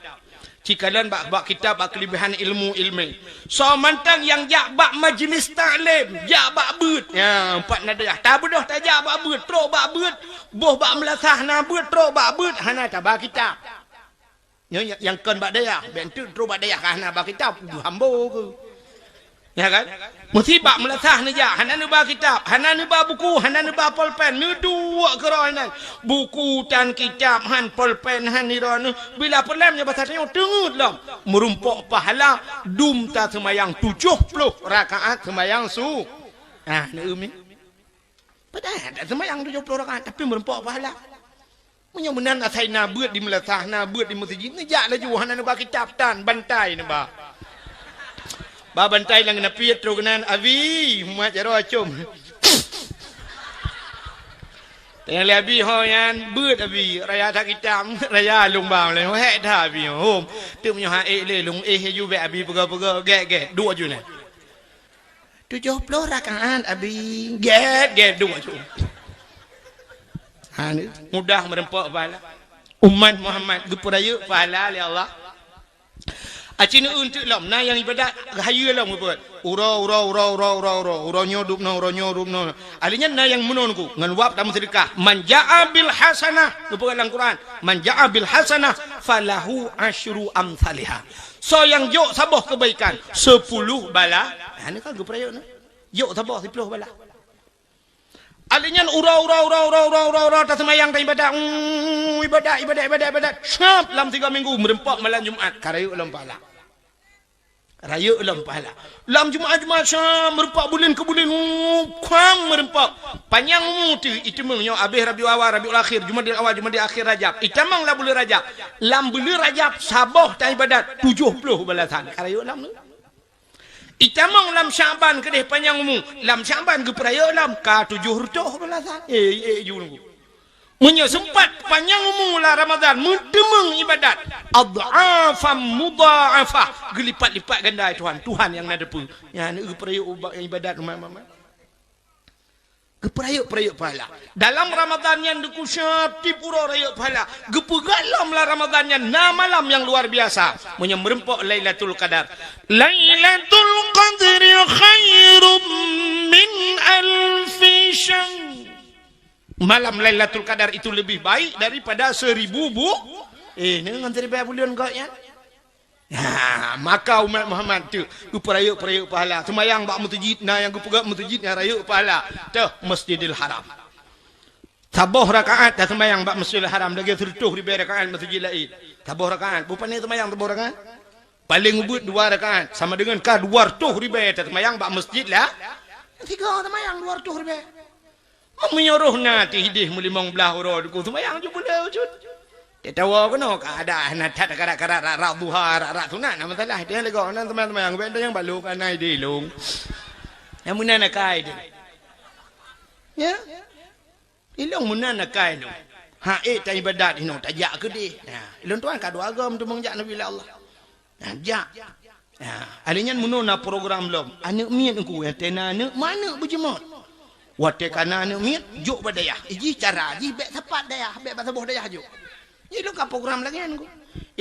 Cikalon bak, bak kitab, bak keuleubaihan ilmu ilmé. Soe mantong nyang jak bak majlis taklim, jak bak beuet. Ya, pat na dayah. Tabeudôh tajak bak beuet, trok bak beuet. Boh bak meulasah na beuet, trok bak beuet, hana taba kitab. Nyoe nyang, nyang kon bak dayah, bèk enteuk trok bak dayah ka hana ba kitab, hambo keu. Ya kan? Meusti bak meulasah neujak, hana neuba kitab, hana neuba buku, hana neuba polpen, neuduek keudroe nyan. Buku tan kitab han, polpen han, nirôn nyoe. Bila peureulèe nyoe basa tanyoe teungeut lom. Meurumpok pahala, dum taseumayang tujoh ploh rakaat seumayang su. Ah, neueu mi. Padahai dak seumayang tujoh ploh rakaat, tapi meurumpok pahala. Meunyoe meunan asai na beuet di meulasah, na beuet di meuseujid, neujak laju, hana neuba kitab tan, bantai neuba. Ba bantai lam geunapiet, trok keunan, "Abi, umat jaroe acom." Tanyong lé Abi, "Ho nyan beuet Abi, raya that kitab, raya lôn ba lé, hék that Abi, hom." Teuk meunyoe han ék lé, lôn éh laju bèk Abi peugah-peugah, gèt-gèt, duek aju nyan. Tujoh ploh rakaat, Abi. Gèt, gèt, duek aju. Ha, ni, mudah meurumpok pahala. Umat Muhammad geupeurayeuk pahala lé Allah. Aci neueu teuk lom, na nyang ibadat, geuyue lom geupeugah. Uroe, uroe, uroe, uroe, uroe, uroe. Uroe nyoe dum noe, uroe nyoe dum noe. Ahli nyan na nyang meunoe ku, ngon wab tameuseudeukah. "Man ja'a bil hasanah," geupeugah lam Quran. "Man ja'a bil hasanah, falahu asyru amsaliha." Soe nyang jok saboh keubaikan, seupuluh bala. Ha, nyoe ka geupeurayeuk nyoe. Jok saboh siplôh bala. Ahli nyan uroe, uroe, uroe, taseumayang, taibadat. Mm, ibadat, ibadat, ibadat, ibadat. Syab lam tiga minggu, meurumpok malam Jumat, ka rayeuk lom pahala. Rayeuk lom pahala. Lam Jumat, Jumat, syab, meurumpok buleuen keu buleuen. Mm, kuang meurumpok. Panyang umu teuh, iteumeung nyoe abéh Rabiul Awal, Rabiul Akhir, Jumadil Awal, Jumadil Akhir, Rajab. Itamong lam buleuen Rajab. Lam buleuen Rajab, saboh taibadat, tujoh ploh balasan. Ka rayeuk lom nyoe. Itamong lam Sya'ban keudeh panyang umu, lam Sya'ban geupeurayeuk lom ka tujoh reutôh balasan. Eh, eh, ju nunggu. Meunyoe seumpat panyang umu lam Ramadhan, meuteumeung ibadat, adh'afan mudha'afah, geulipat-lipat ganda, Tuhan, Tuhan nyang na teupeue. Nyan geupeurayeuk ubat ibadat umat-umat. Geupeurayeuk-peurayeuk pahala. Dalam Ramadhan nyan deukusab tiep uroe rayeuk pahala. Geupeugah lom lam Ramadhan nyan na malam nyang luar biasa. Meunyoe meurumpok Lailatul Qadar. Lailatul Qadri khairum min alfi syahr. Malam Lailatul Qadar itu lebih baik daripada seribu bu-, eh, ni ngon seribu buleuen gobnyan. Ha, maka umat Muhammad tu geupeurayeuk-peurayeuk pahala. Seumayang bak meuseujid, na nyang geupeugah meuseujid nyang rayeuk pahala. Teuh Masjidil Haram. Saboh rakaat taseumayang bak Masjidil Haram lagèe sireutôh ribèe rakaat meuseujid laén. Saboh rakaat. Bupani seumayang saboh rakaat? Paleng ubit dua rakaat. Sama deungon ka dua reutôh ribèe taseumayang bak masjid lah. Tiga seumayang dua reutôh ribèe. Meunyoe roh na teuh idéh meulimong blaih uroe deuku seumayang ju buleue cut. Tatawa keunoe ka ada na that karat-karat rak-rak duha, rak-rak sunat na masalah. Dia lego na seumayang-seumayang bèk nyang balok ka na idéh lông. Nyang meunan akai deh. Ya? Ilông meunan akai lông. Ha, eh, ta ibadat inoe, tajak keudeh. Ya, ilông tuan ka dua agam tu meunjak Nabi Allah. Nah, jak. Nah, ahli nyan meunoe na program lom. Aneuk miet engku, watèe na aneuk, ma aneuk beujeuet. Watèe ka na aneuk miet, jok bak dayah. Ijih cara jih bèk sapat dayah, bèk bak saboh dayah jok. Nyan ilôn ka program lagèe nyan engku.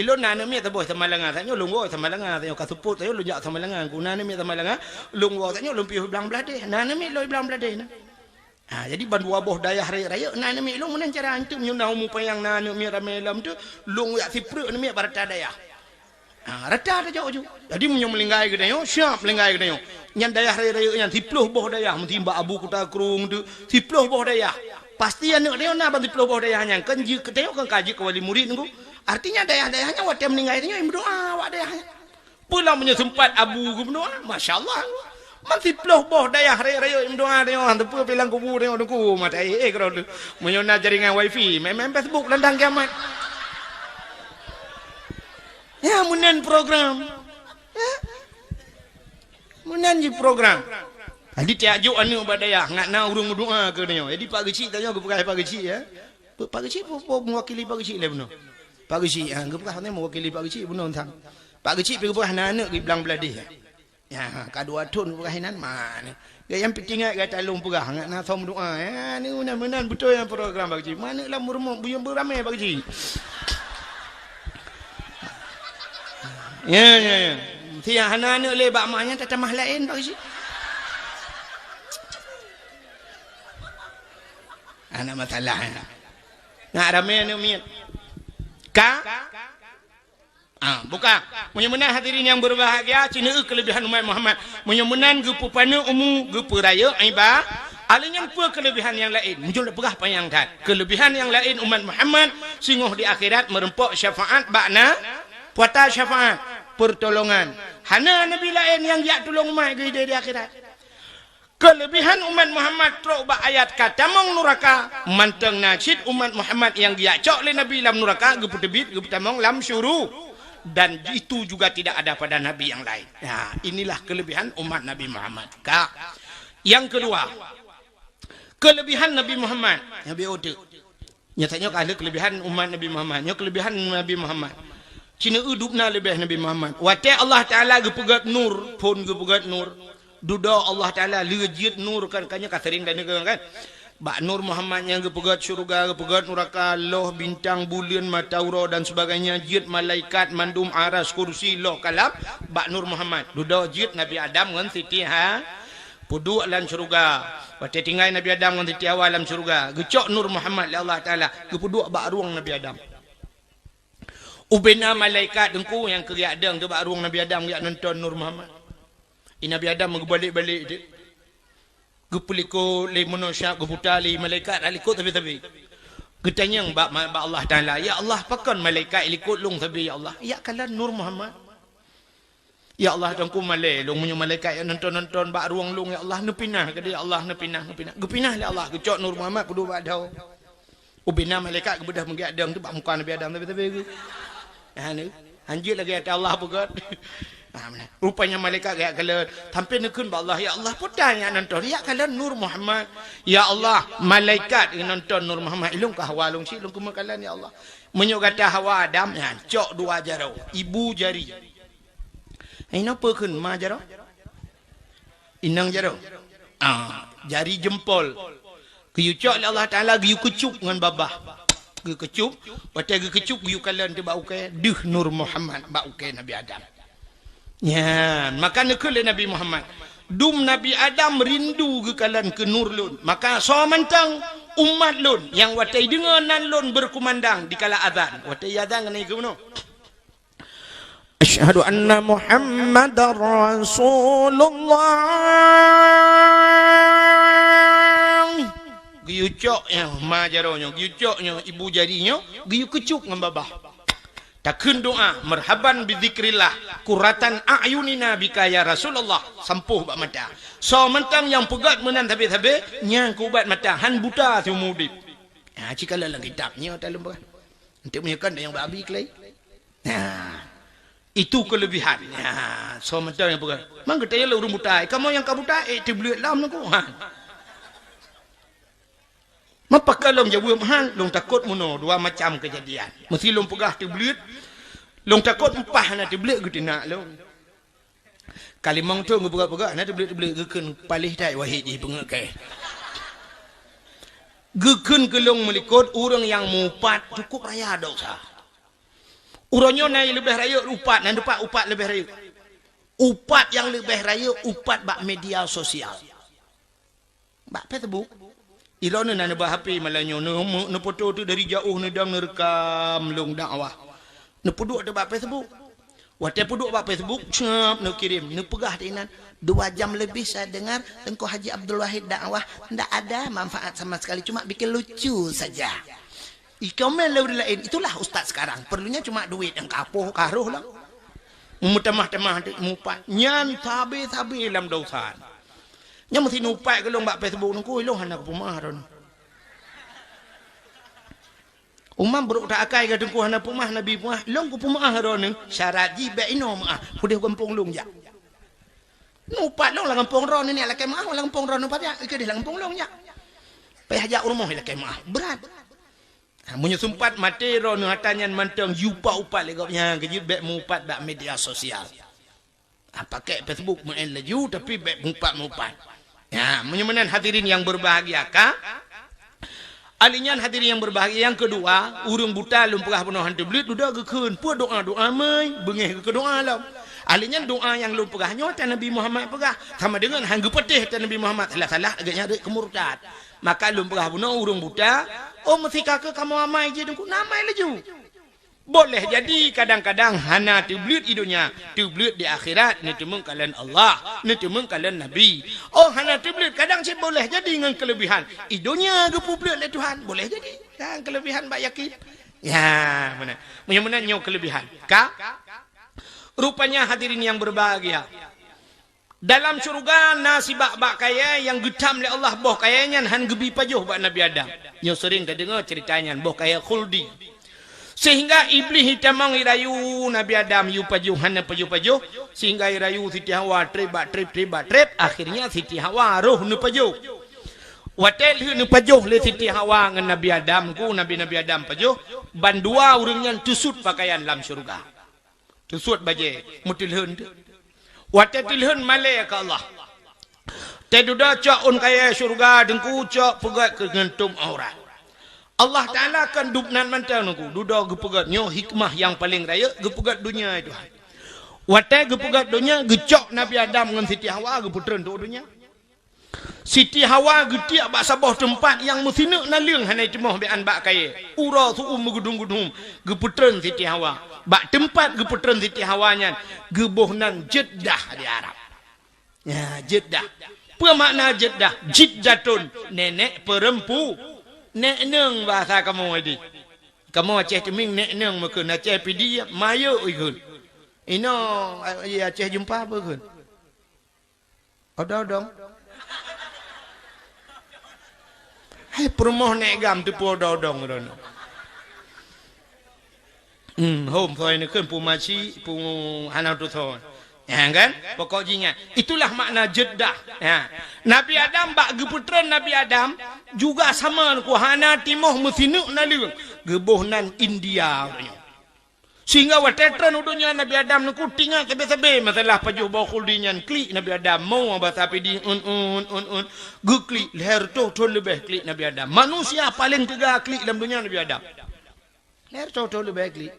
Ilôn na aneuk miet saboh Samalanga, tanyoe lôn woe Samalanga, tanyoe ka seupôt, tanyoe lôn jak Samalanga. Engku na aneuk miet Samalanga, lôn woe tanyoe lôn piôh blang blah deh. Na aneuk miet lôn blang blah deh na. Ha, jadi ban dua boh dayah rayeuk-rayeuk na aneuk miet lôn meunan cara. Anteuk meunyoe na umu panyang na aneuk miet ramè lom tu, lôn jak sipreuk aneuk miet bak rata dayah. Ha, rata tajok ju. Jadi meunyoe meulinggai geutanyoe, siap meulinggai geutanyoe. Nyan dayah rayeuk-rayeuk nyan siplôh boh dayah, meuti bak Abu Kuta Krueng tu, siplôh boh dayah. Pasti aneuk tanyoe na ban siplôh boh dayah nyan. Kan jeuet keu tanyoe kan ka jeuet keu wali murit nunggu. Artinya dayah-dayah nyan watèe meuninggai tanyoe meudoa awak dayah nyan. Peue lom meunyoe seumpat abu geumeudoa, masya Allah. Man siplôh boh dayah rayeuk-rayeuk meudoa tanyoe, teupeue pilang kubu tanyoe teungku, mata éh, éh, keudroe tu. Meunyoe na jaringan wifi, main-main Facebook landang kiamat. Ya, meunan program. Ya. Meunan jih program. Jadi tiap jok aneuk bak dayah, ngat na ureueng meudoa keu tanyoe. Jadi Pak Geuchik tanyoe geupeugah Pak Geuchik, ya. Pak Geuchik, pu-, pu-, mewakili Pak Geuchik lé bunoe. Pak Geuchik, ha, geupeugah nyan mewakili Pak Geuchik bunoe sang. Pak Geuchik pi geupeugah na aneuk giblang bladeh. Ya, ha, ka dua thon geupeugah inan ma ni. Gaya nyang peuingat gata lôn peugah, ngat na som doa. Ya, ni meunan, meunan beutôi nyang program Pak Geuchik. Ma aneuk lam rumoh buyong beuramè Pak Geuchik. Ya, ya, ya. Siang hana aneuk lé bak mak nyan tatamah laén bak isi. Aneuk masalah, ya. Nak ramé aneuk miet. Ka? Ah, buka. Meunyoe meunan hadirin yang berbahagia, cina eu kelebihan umat Muhammad. Meunyoe meunan geupeupaneuk umu, geupeurayeuk iba, alèh nyan peue kelebihan yang laén? Meujeuet peugah panyang that. Kelebihan yang laén umat Muhammad singoh di akhirat meureumpok syafaat bak na, puata syafaat, pertolongan. Hana nabi laén nyang jak tulông umat geuh di akhirat. Kelebihan umat Muhammad trok bak ayat ka tamong nuraka, mantong na cit umat Muhammad nyang geujak cok lé Nabi lam nuraka, geupeuteubiet, geupeutamong lam syuru-, dan itu juga tidak ada pada nabi yang lain. Ya, inilah kelebihan umat Nabi Muhammad. Ka, yang kedua, kelebihan Nabi Muhammad. Nabi uteuk. Nyata nyoe ka lheueh kelebihan umat Nabi Muhammad. Nyoe kelebihan Nabi Muhammad. Cina eu dubna leubeh Nabi Muhammad. Watèe Allah Taala geupeugöt nur, phon geupeugöt nur. Dudoe Allah Taala lé jeuet nur kan, kan nyoe ka sering tadeungoe kan. Bak nur Muhammad nyang geupeugöt syeuruga, geupeugöt nuraka, loh bintang, buleuen, mata uroe dan sebagainya, jeuet malaikat, mandum aras, kursi, loh kalam, bak nur Muhammad. Dudoe jeuet Nabi Adam ngon Siti Ha-, peuduek lam syeuruga. Watèe tinggai Nabi Adam ngon Siti Hawa lam syeuruga, geucok nur Muhammad lé Allah Taala, geupeuduek bak rueng Nabi Adam. Ubena malaikat teungku nyang keu geujak dong teuh bak rueng Nabi Adam geujak nonton nur Muhammad. I Nabi Adam geubalek-balek teuk. Geupeulikot lé manusia, geuputa lé malaikat, dak likot sabe-sabe. Geutanyong bak ma-, bak Allah Taala, "Ya Allah, pakon malaikat likot lôn sabe, ya Allah?" "Jak kalon nur Muhammad." "Ya Allah, teungku malèe lôn meunyoe malaikat jak nonton-nonton bak rueng lôn, ya Allah, neupinah keudéh, ya Allah, neupinah, neupinah." Geupinah lé Allah, geucok nur Muhammad peuduek bak dhoe. Ubena malaikat geubeudôh meugék dong teuh bak muka Nabi Adam, tapi-tapi geuh. Ha, ni. Hanjeuet lagèe ata Allah peugöt. Ha, meunan. Rupanya malaikat geujak kalon, sampai neukheun bak Allah, "Ya Allah, peue ta nyang nonton?" "Jak kalon nur Muhammad." "Ya Allah, malaikat nonton nur Muhammad, ilôn ka hawa lôn cit, lôn keumeung kalon, ya Allah." Meunyoe gata hawa Adam, nyan, cok dua jaroe, ibu jari. Inoe peue kheun ma jaroe? Inong jaroe. Ah, jari jempol. Geuyue cok lé Allah Taala, geuyue keucup ngon babah. Geukeucup, watèe geukeucup geuyue kalon teuh bak ukèe, deuh nur Muhammad bak ukèe Nabi Adam. Nyan, maka neukheun lé Nabi Muhammad, "Dum Nabi Adam rindu geukalon keu nur lôn. Maka soe mantong umat lôn nyang watèe deungoe nan lôn beukumandang dikala azan." Watèe azan keunoe keunoe. Asyhadu anna Muhammadar Rasulullah. Geuyue cok nyoe, ma jaroe nyoe, geuyue cok nyoe, ibu jari nyoe, geuyue keucup ngon babah. Takheun doa, "Marhaban bi dzikrillah, qurratan a'yunina bika ya Rasulullah." Sampôh bak mata. Soe mantong nyang peugöt meunan sabe-sabe, nyan keu ubat mata, han buta siumu udép. Ha, ci kalon lam kitab nyoe taleumbah. Enteuk meunyoe kan nyang bak abi keulai. Nah, itu kelebihan. Nah, soe mantong nyang peugah, "Man geutanyoe lé ureueng buta, kamoe nyang ka buta, eh, teubleuet lom neuk." Ha. Meupakat lom jaweueb han, lôn takot meunoe dua macam keujadian. Meusé lôn peugah teubleuet, lôn takot eupah hana teubleuet geuteunak lôn. Ka limong thon geupeugah-peugah, na teubleuet-teubleuet geukheun paléh that wahé jih beungeut kèe. Geukheun keu lôn meulikot ureueng nyang mupat cukup raya desya. Uroe nyoe na leubeh rayeuk upat, na teupat upat leubeh rayeuk. Upat nyang leubeh rayeuk upat bak media sosial. Bak Facebook. Ilôn na neuba H P malam nyoe, neu-, neufoto teuh dari jaoh, neudong neurekam lôn dakwah. Neupeuduek teuh bak Facebook. Watèe peuduek bak Facebook, cep, neukirém, neupeugah teuh inan, "Dua jam lebih saya dengar Teungku Haji Abdul Wahid dakwah, ndak ada manfaat sama sekali, cuma bikin lucu saja." Ikomén lé ureueng laén, "Itulah ustaz sekarang, perlunya cuma duit nyang ka poh ka roh lom." Meutamah-tamah teuh mupat, nyan sabe-sabe lam dosa. Nyan meusé neupat keu lôn bak Facebook nungku, ilôn hana kupeumeu'ah droeneuh. Umam brok that akai keu Teungku hana peumeu'ah, Nabi peumeu'ah, lôn kupeumeu'ah droeneuh, syarat jih bèk inoe meu'ah, udeh gampông lôn jak. Neupat lôn lam gampông droeneuh, nyan lakèe meu'ah lam gampông droeneuh, pat jak, keudeh lam gampông lôn jak. Payah jak u rumoh lakèe meu'ah, brat. Ha, meunyoe seumpat maté droeneuh ata nyan mantong, yue upat-upat lé gobnyan, keujeuet bèk meuupat bak media sosial. Ha, pakèk Facebook meu'en laju, tapi bèk meuupat-meuupat. Ya, meunyoe meunan hadirin yang berbahagia, ka? Ahli nyan hadirin yang berbahagia, yang kedua, ureuëng buta lôn peugah bunoe hana teubleuet, dudoe geukheun, peue doa-doa meuy, beungéh geukheun doa lom. Ahli nyan doa nyang lôn peugah nyoe tan Nabi Muhammad peugah, sama dengan han geupeuteh tan Nabi Muhammad, salah-salah lagée nyan rot keu murtad. Maka lôn peugah bunoe ureuëng buta, oh meusikaka kamoe amai jih Teungku, na amai laju. Boleh jadi kadang-kadang hana teubleuet i donya, teubleuet di akhirat, neuteumeung kalon Allah, neuteumeung kalon Nabi. Oh hana teubleuet, kadang cit boleh jadi ngon keulebihan. I donya geupeubleuet lé Tuhan, boleh jadi. Kan keulebihan bak yakin. Ya, meunan. Meunyoe meunan nyoe keulebihan. Ka? Rupanya hadirin yang berbahagia. Dalam syeuruga na sibak bak kayée nyang geutam lé Allah, boh kayée nyan han geubi pajoh bak Nabi Adam. Nyoe seuring tadeungoe ceurita nyan, boh kayée khuldi. Sehingga Iblih itamong irayu Nabi Adam yue pajoh hana pajoh-pajoh, sehingga irayu Siti Hawa treb bak treb, treb bak treb, akhirnya Siti Hawa roh neupajoh. Watée lheueh neupajoh lé Siti Hawa ngon Nabi Adam, ku Nabi-Nabi Adam pajoh, bandua ureuëng nyan teusut pakaian lam syeuruga. Teusuet bajée, meuteulheun teuh. Watée teulheun malée keu Allah. Teududoe cok ôn kayée syeuruga Teungku, cok peugét keu geuntom aurat. Allah Taala kan dub nan mantong Teungku, dudoe geupeugét, nyoe hikmah nyang paleng rayeuk, geupeugét donya, ya Tuhan. Watée geupeugét donya, geucok Nabi Adam ngon Siti Hawa geupeutreun teuh donya. Siti Hawa geutiek bak saboh teumpat nyang meusineuk naleueng hana jitimoh bak kayée. Uroe su-uem meugeudum-geudum geupeutreun Siti Hawa. Bak teumpat geupeutreun Siti Hawa nyan geuboh nan Jeddah di Arab. Ya, Jeddah. Peue makna Jeddah? Jiddatun, nenek perempu. Nek neung bahasa kamoe di. Kamoe Aceh Teumieng nek neung meukeun, Aceh Pidie mayeu ikheun. Inoe, eh, Aceh Jeumpa peue kheun? Odong-odong. Hai peurumoh nek gam teupeu odong-odong droeneuh. Hmm, hom soi neukheun pu maci, pu hana tusoe. Ya kan? Pokok jih nyan. Itulah makna Jeddah. Ya. Nabi Adam bak geupeutreun Nabi Adam juga sama Teungku hana timoh meusineuk naleueng. Geuboh nan India uroe nyoe. Sehingga watée treun u donya Nabi Adam Teungku teuingat sabe-sabe masalah pajoh boh khuldi nyan klik Nabi Adam mo bahasa Pidie un un un un geuklik lhée reutôh thon leubeh klik Nabi Adam. Manusia paleng teuga klik lam donya Nabi Adam. Lhée reutôh thon leubeh klik.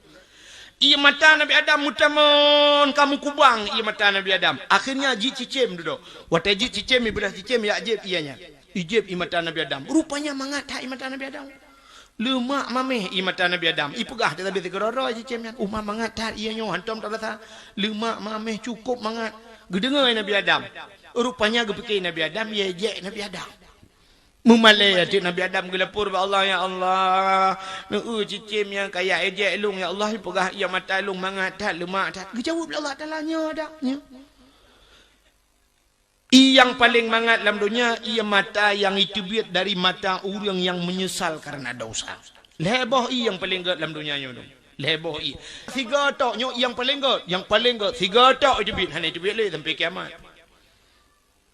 Ié mata Nabi Adam meutamon ka meukubang ié mata Nabi Adam. Akhirnya jicicém dudoe. Watée jicicém ié beulah cicém yak jieb ié nyan. Ijieb ié mata Nabi Adam. Rupanya mangat that ié mata Nabi Adam. Leumak mameh ié mata Nabi Adam. Ipeugah teuh sabe sigoe droe cicém nyan. Uma mangat that ié nyoe hantom tarasa. Leumak mameh cukôp mangat. Geudeungoe Nabi Adam. Rupanya geupike Nabi Adam ié jek Nabi Adam. Meumalée ateueh Nabi Adam geulapor bak Allah, "Ya Allah, neueu cicém nyang kaya ié jek lôn ya Allah, ipeugah ié mata lôn mangat that leumak that." Geujaweueb lé Allah Taala, "Nyoe dak, nyoe." Ié nyang paleng mangat lam donya, ié mata nyang iteubiet dari mata ureuëng nyang meunyeusal kareuna dosa. Lhée boh ié nyang paleng gét lam donya nyoe dong. Lhée boh ié. Sigoe tok nyoe ié nyang paleng gét, nyang paleng gét. Sigoe tok iteubiet, hana iteubiet lé sampai kiamat.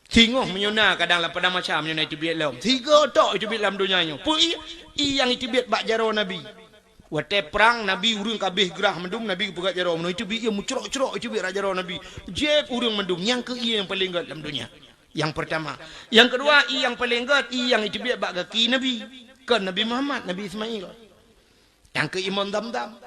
Singoh meunyoe na kadang lam padang macam nyoe na iteubiet lom. Sigoe tok iteubiet lam donya nyoe. Peue ié? Ié nyang iteubiet bak jaroe Nabi. Watée prang Nabi ureuëng ka abéh grah mandum, Nabi geupeugét jaroe meunoe, iteubiet ié meucrok-crok iteubiet rot jaroe Nabi. Jieb ureuëng mandum, nyang keuh ié nyang paleng gét lam donya. Nyang peurtama. Nyang keudua, ié nyang paleng gét, ié nyang iteubiet bak gaki Nabi. Kon Nabi Muhammad, Nabi Ismail. Nyang keu imon Zamzam.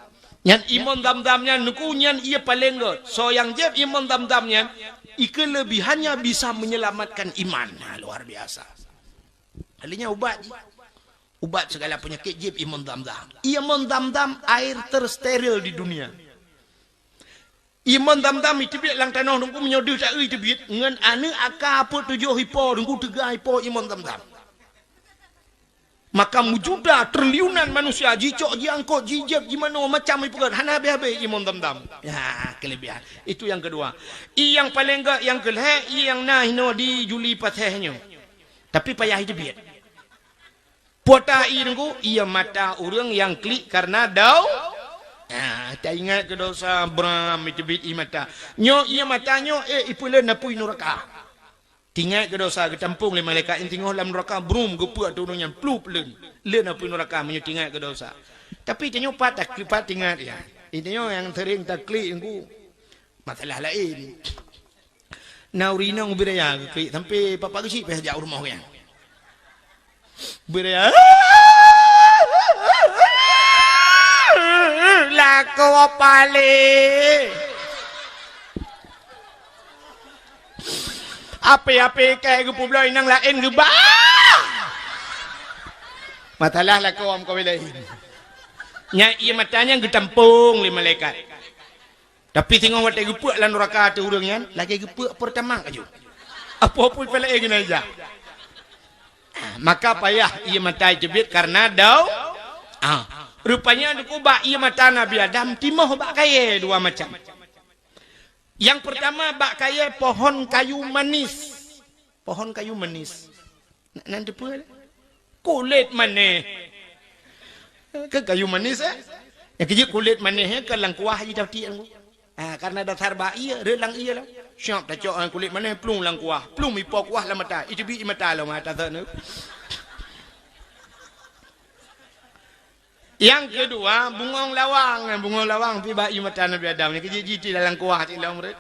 Nyan imon Zamzam nyan Teungku nyan ié paleng gét. Soe nyang jieb imon Zamzam nyan, i keulebihannya bisa menyelamatkan iman. Nah, luar biasa. Ahli nyan ubat jih. Ubat segala penyakit jieb imon Zamzam. Imon Zamzam air tersteril di dunia. Imon Zamzam iteubiet lam tanoh Teungku meunyoe deuh taeu iteubiet ngon aneuëk aka peuet tujoh ipo Teungku teuga ipo imon Zamzam. Maka meujuta triliunan manusia jicok jiangkot jijieb jimanoe macam ipeugét hana habéh-habéh imon Zamzam. Ya, keulebihan. Itu nyang keudua. Ié nyang paleng gét nyang keulhée ié nyang na hinoe di Juli Paseh nyoe. Tapi payah iteubiet. Pota ié Teungku, ié mata ureuëng nyang klik kareuna dau. Ah, taingat keu dosa bram iteubiet ié mata. Nyoe ié mata nyoe eh ipeuleuen apui nuraka. Tingat keu dosa geutampong lé malaikat nyang singoh lam nuraka brum geupeuet ateueh ureuëng nyan plup leuen. Leuen apui nuraka meunyoe tingat keu dosa. Tapi tanyoe pat tak pat tingat ya. Inyoe nyang sering taklik Teungku. Masalah laén. Na ureuëng inong ubit raya geuklik sampai papa geuchik pih jak u rumoh gobnyan. Ubit raya. Lakoe paléh. Ape-ape keu geupeubloe nyang laén geuba. Masalah lakoe meukawen laén. Nyan ié mata nyan geutampong lé malaikat. Tapi singoh watée geupeuek lam nuraka ateueh ureuëng nyan, lagée geupeuek peurtama laju. Apo-apo peulah eh geunaja. Maka payah ié mata teubiet kareuna dau. Ah, rupanya dikeue bak ié mata Nabi Adam timoh bak kayée dua macam. Nyang peurtama bak kayée pohon kayu manis. Pohon kayu manis. Nan teupeue? Kulét manéh. Keu kayu manis, eh? Nyang keujeuet kulét manéh, eh, keu lam kuah jitatiek. Ah, karena dasar bak ié, rhot lam ié lah. Siap tacok, eh, kulét manéh, plueng lam kuah. Plueng ipo kuah lam mata. Iteubiet mata lom, mata sana. Nyang keudua, bungong lawang. Bungong lawang pih bak ié mata Nabi Adam. Nyang keujeuet jiteubiet dalam kuah cit lom rhot.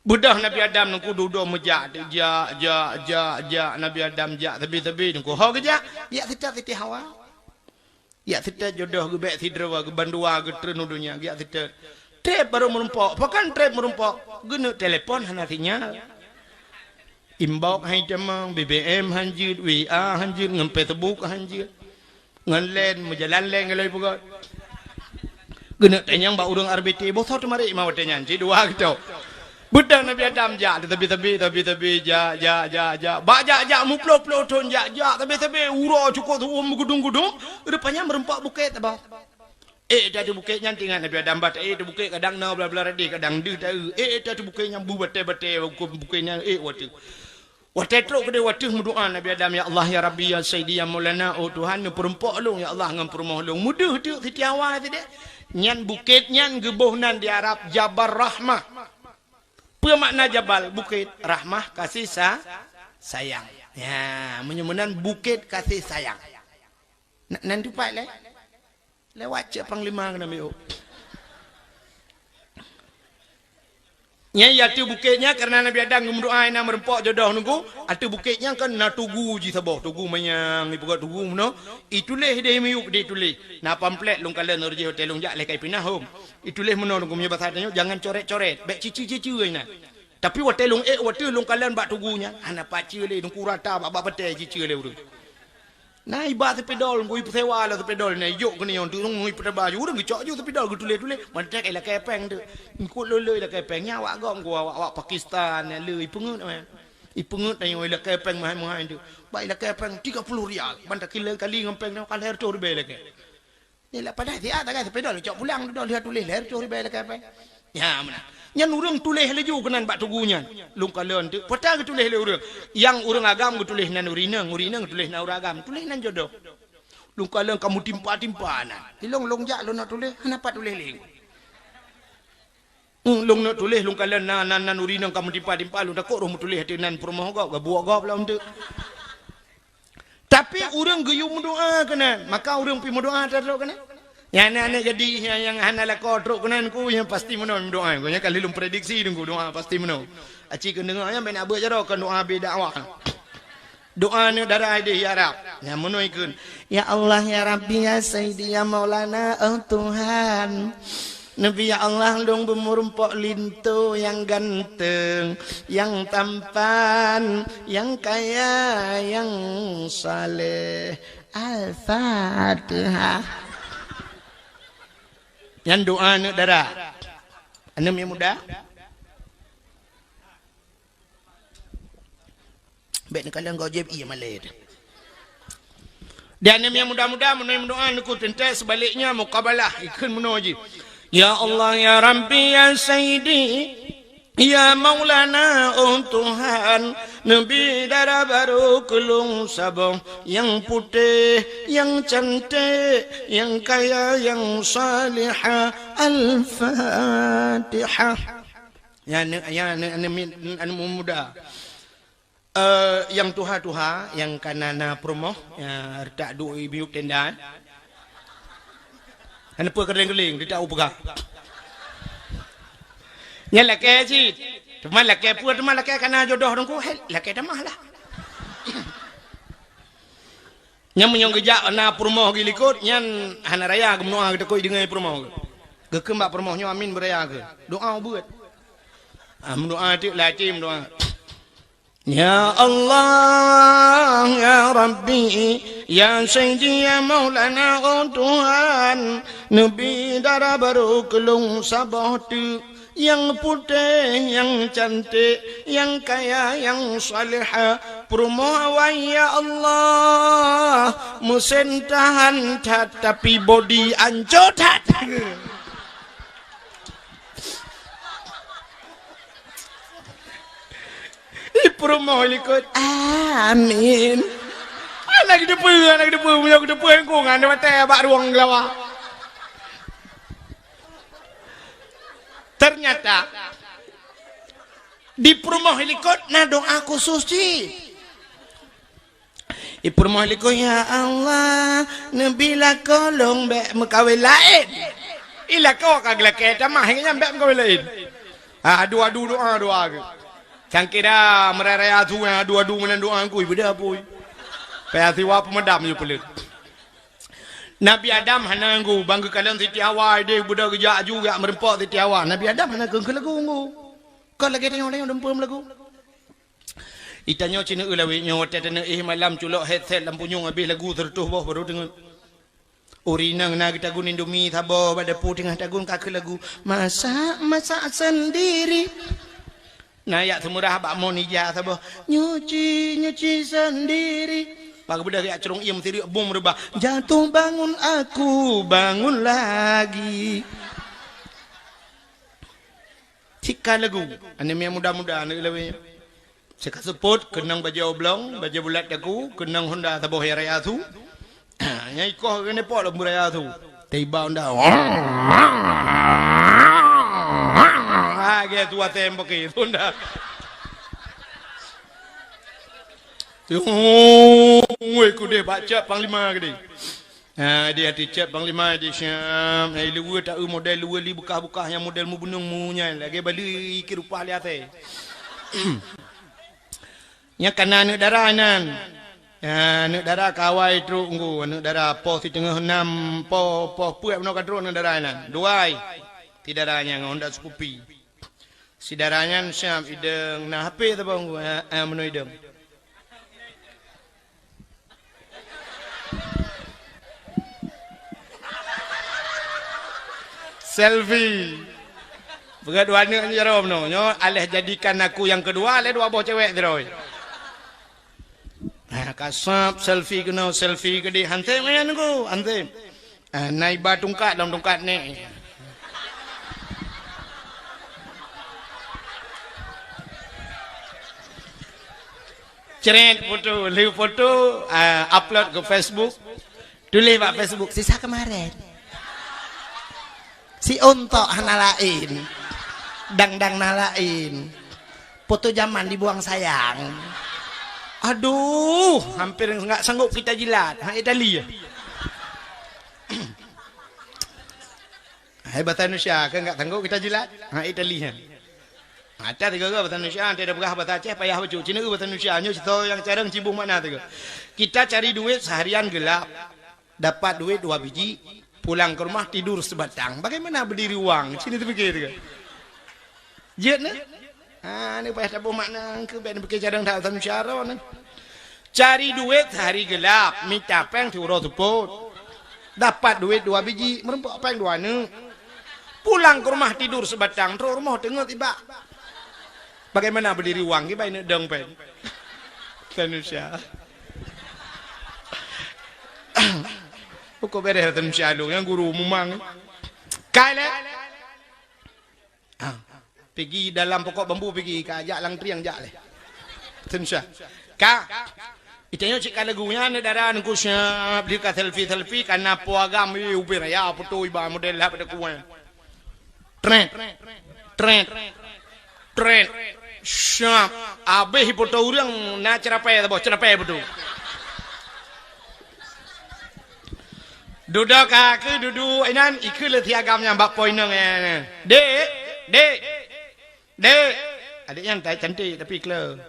Beudôh Nabi Adam nungku dudoe meujak, jak, jak, jak, jak, Nabi Adam jak sabe-sabe nungku. Ho geujak, jak seutôt Siti Hawa. Jak seutôt jodoh geubek sidroe, geubandua, geutreun u donya, jak seutôt. Treb barô meurumpok, pakon treb meurumpok? Geuneuk telepon hana sinyal. Inbox han itamong, B B M han jeuet, W A han jeuet, ngon Facebook han jeuet. Ngon len, meujalan len ngon lôn peugah. Geuneuk tanyong bak ureuëng R B T, boh soe teumarik ma watée nyan, cit dua geuto. Beudôh Nabi Adam jak, teubi-teubi, teubi-teubi, jak, jak, jak, jak. Bak jak, jak, meuploh-ploh thon jak, jak, teubi-teubi, uroe cukôp su'um meugudong-gudong, rupanya meurumpok bukét abah. Eh, teubi bukét nyan teuingat Nabi Adam bah, eh, teubi bukét kadang na bla-bla radeh, kadang deuh taeu. Eh, teubi bukét nyan bu batée-batée, bukét nyan, eh, watée. Watée trok keudeh wateuh meudoá Nabi Adam, "Ya Allah, ya Rabbi, ya Sayyidi, ya Maulana, oh Tuhan, neupeurumpok lôn, ya Allah, ngon peurumoh lôn." Meudeuh teuk Siti Hawa sideh. Nyan bukét nyan geuboh nan di Arab Jabal Rahmah. Peue makna jabal? Bukét. Rahmah, kasih sa-, sayang. Ya, meunyoe meunan bukét kasih sayang. Na-, nan teumpat lé? Lewat cek panglima keunan miyueb. Nyan ateueh bukét nyan kareuna Nabi Adam geumeudoá na meurumpok jodoh nungku, ateueh bukét nyan kan na tugu jih saboh, tugu manyang, ipeugah tugu meunoe, ituléh deh miyueb deh tuléh. Na pamflet lôn kalon rot jih watée lôn jak lé ka ipinah hom. Ituléh meunoe nungku meunyoe basa tanyoe jangan coret-coret, bék cici-cici nyan. Tapi watée lôn ék wateuh lôn kalon bak tugu nyan, hana pace lé nungku rata bak, bak batée cici lé ureuëng. Na iba seupidol, ngui peusewa lom seupidol, na ijok keunoe nyang teungoh ngui peutaba ju, ureuëng geucok ju seupidol geutuléh-tuléh, mantong ilakée péng tu. Ngikot lôn-lôn ilakée péng, nyan awak gob ngui awak-awak Pakistan, nyan lé ipeungeut, eh. Ipeungeut tanyoe ilakée péng meuhai-meuhai tu. Bak ilakée péng tiga puluh rial, ban takileng kali ngon péng nyan ka lhée reutôh ribée ilakée. Nyan lah padahai siat tagai seupidol geucok pulang tu, lheueh tuléh lhée reutôh ribée ilakée péng. Nyan meunan. Nyan ureuëng tuléh laju keunan bak tugu nyan. Lôn kalon teuk, peue ta geutuléh lé ureuëng. Nyang ureuëng agam geutuléh nan ureuëng inong, ureuëng inong geutuléh nan ureuëng agam, tuléh nan jodoh. Lôn kalon ka meutimpa-timpa nan. Ilong lôn jak lôn nak tuléh, hana pat tuléh lé. Hmm, lôn nak tuléh, lôn kalon nan, nan, nan ureuëng inong ka meutimpa-timpa, lôn takot roh meutuléh ateueh nan peurumoh gob, gabuek gob lom teuk. Tapi ureuëng geuyue meudoá keunan, maka ureuëng pih meudoá trok keunan. Nyang aneuk-aneuk gadih nyang, nyang hana lakoe trok keunan ku, nyang pasti meunoe meudoá. Ku nyang ka lheueh lôn prediksi nungku doá pasti meunoe. Aci keu deungoe nyan bèk na beuet jaroe kon doá bit dakwah. Doá aneuk dara deh ya Rab. Nyang meunoe ikheun, "Ya Allah, ya Rabbi, ya Sayyidi, ya Maulana, oh Tuhan." Neubi ya Allah lôn beumeurumpok linto nyang ganteng, nyang tampan, nyang kaya, nyang saleh. Al-Fatihah. Nyan doa aneuk dara. Aneuk nyang muda. Bèk neukalon gob jieb ié malée teuh. Dan nyang muda-muda meunoe meudoá nungku teuntèe seubaliknya mukabalah ikheun meunoe jih. Ya Allah, ya Rabbi, ya Sayyidi, ya Maulana, oh Tuhan, neubi dara barô keu lôn saboh nyang putéh, nyang canték, nyang kaya, nyang salihah. Al-Fatihah. Ya, aneuk, ya, aneuk, aneuk mi-, aneuk muda. Eh, nyang tuha-tuha, nyang ka na, na peurumoh, ya, reutak duek i miyueb tenda, eh. Hana peue keuléng-keuléng, reutak u peugah. Nyan lakèe cit. Teuma lakèe peue, teuma lakèe ka na jodoh nungku, hai, lakèe tamah lah. Nyan meunyoe geujak na peurumoh geuh likot, nyan hana raya geumeudoá geutakot deungoe peurumoh geuh. Geukheun bak peurumoh nyoe amin beuraya keuh. Doa ubeut. Ah, meudoa teuk lagée meudoa. Ya Allah, ya Rabbi, ya Sayyidi, ya Maulana, oh Tuhan, neubi dara barô keu lôn saboh teuk, nyang putéh, nyang canték, nyang kaya, nyang salehah, peurumoh awai, ya Allah, meusen tahan that, tapi bodi ancô that. Di peurumoh likot. Amin. Hana geuteupeue, hana geuteupeue, meunyoe geuteupeue lingkungan di batée bak ruang geulawa. Ternyata di peurumoh likot na doa khusus cit. Di peurumoh likot, "Ya Allah, neubi lakoe lôn bék meukawen laén." I lakoe ka geulakée tamah, nyan bék meukawen laén. Ah, adu-adu doa, doa keuh. Cangkira meuraya-raya su nyang adu-adu meunan doa ngui beuda pui. Payah siwa peumeudam yue peuleuet. Nabi Adam hana ngui, bang geukalon Siti Hawa ideh beuda geujak aju jak meurumpok Siti Hawa. Nabi Adam hana keu lagu ngui. Kon lagée tanyoe-tanyoe dum peuem lagu. Itanyoe cit neueu lawét nyoe watée taneuk éh malam culok headset lam punyueng habéh lagu seureutôh boh barô teungeut. Ureueng inong na geutagun Indomie saboh bak dapu teungoh tagun ka keu lagu, "Masak, masak sendiri." Na jak seumeurah bak mon ija saboh, "Nyuci, nyuci sendiri." Bak geubeudôh jak crông iem sireuk bom reubah, "Jatuh bangun aku, bangun lagi." Cit ka lagu, aneuk miet muda-muda, aneuk lawét. Sika seupôt, keunong bajée oblong, bajée bulat daku, keunong honda saboh raya su. Nyang ikoh keuneuk pot lampu raya su. Tiba honda. Ah, ge tua tem pakai honda. Woi, kudeh bak cek panglima gede. Ha, di até cek panglima di Syam. Hai luwe ta eu model luwe li bukah-bukah nyang model mubunung mu nyan. Lagée bali ikir upah li até. Nya kana aneuk dara inan. Ya, aneuk dara kawai trok nggu, aneuk dara poh siteungoh nam, poh, poh peuet meunoe ka trok aneuk dara inan. Duai. Ti dara nyang ngon Honda Scoopy. Si dara nyan siab idong na H P saboh nggu, eh, eh, meunoe idong. Selfie. Peugah dua aneuk nyoe jaroe meunoe. Nyoe aléh jadikan aku yang kedua, aléh dua boh cewek sidroe. Ha, ka sab selfie keunoe, selfie keudeh. Hanseb nyan nunggu, hanseb. Ha, na iba tungkat lam tungkat nèk. Cret foto, lheueh foto, ha, upload ke Facebook. Tuléh bak Facebook, "Sisa kemarin." Si ontok hana laén. Dang-dang na laén. Foto zaman dibuang sayang. Aduh, hampir enggak sanggup kita jilat. Ha, Itali ya. Hai bahasa Indonesia, kan enggak sanggup kita jilat. Ha, Itali ya. Ata tiga bahasa Indonesia, ata dah peugah bahasa Aceh, payah bacut. Cina bahasa Indonesia, nyoe cerita yang carang cibung makna tiga. Kita cari duit seharian gelap. Dapat duit dua biji, pulang ke rumah tidur sebatang. Bagaimana berdiri wang? Sini terfikir ke? Jeuet na? Ha, ni payah taboh makna ke ben fikir cadang tak tahu syaro ni. Cari duit sehari gelap, minta peng siuroe seupôt. Dapat duit dua biji, meureumpok peng dua aneuk. Pulang ke rumah tidur sebatang, trok rumoh teungeut ibak. Bagaimana berdiri wang? Kibai neuk dong pen. Tanusya. Pokok beres Tanusya lu, nyang guru mumang. Kai le. Ah, pigi dalam pokok bambu pigi, ka jak lang triang jak le. Tanusya. Ka. Itanyoe cit ka lagu nyan, dara nungku siap, di ka selfie-selfie, kana po agam, eh, ubé raya, foto iba model lah pada kuat. Tret. Tret. Tret. Syap. Abéh ipoto ureuëng na ceurapai saboh, ceurapai beutôi. Dudoe ka keu dudu inan, ikeu lé si agam nyang bak po inong nyan. Dek, dek, dek. Adek nyan ta-, cantik tapi kle.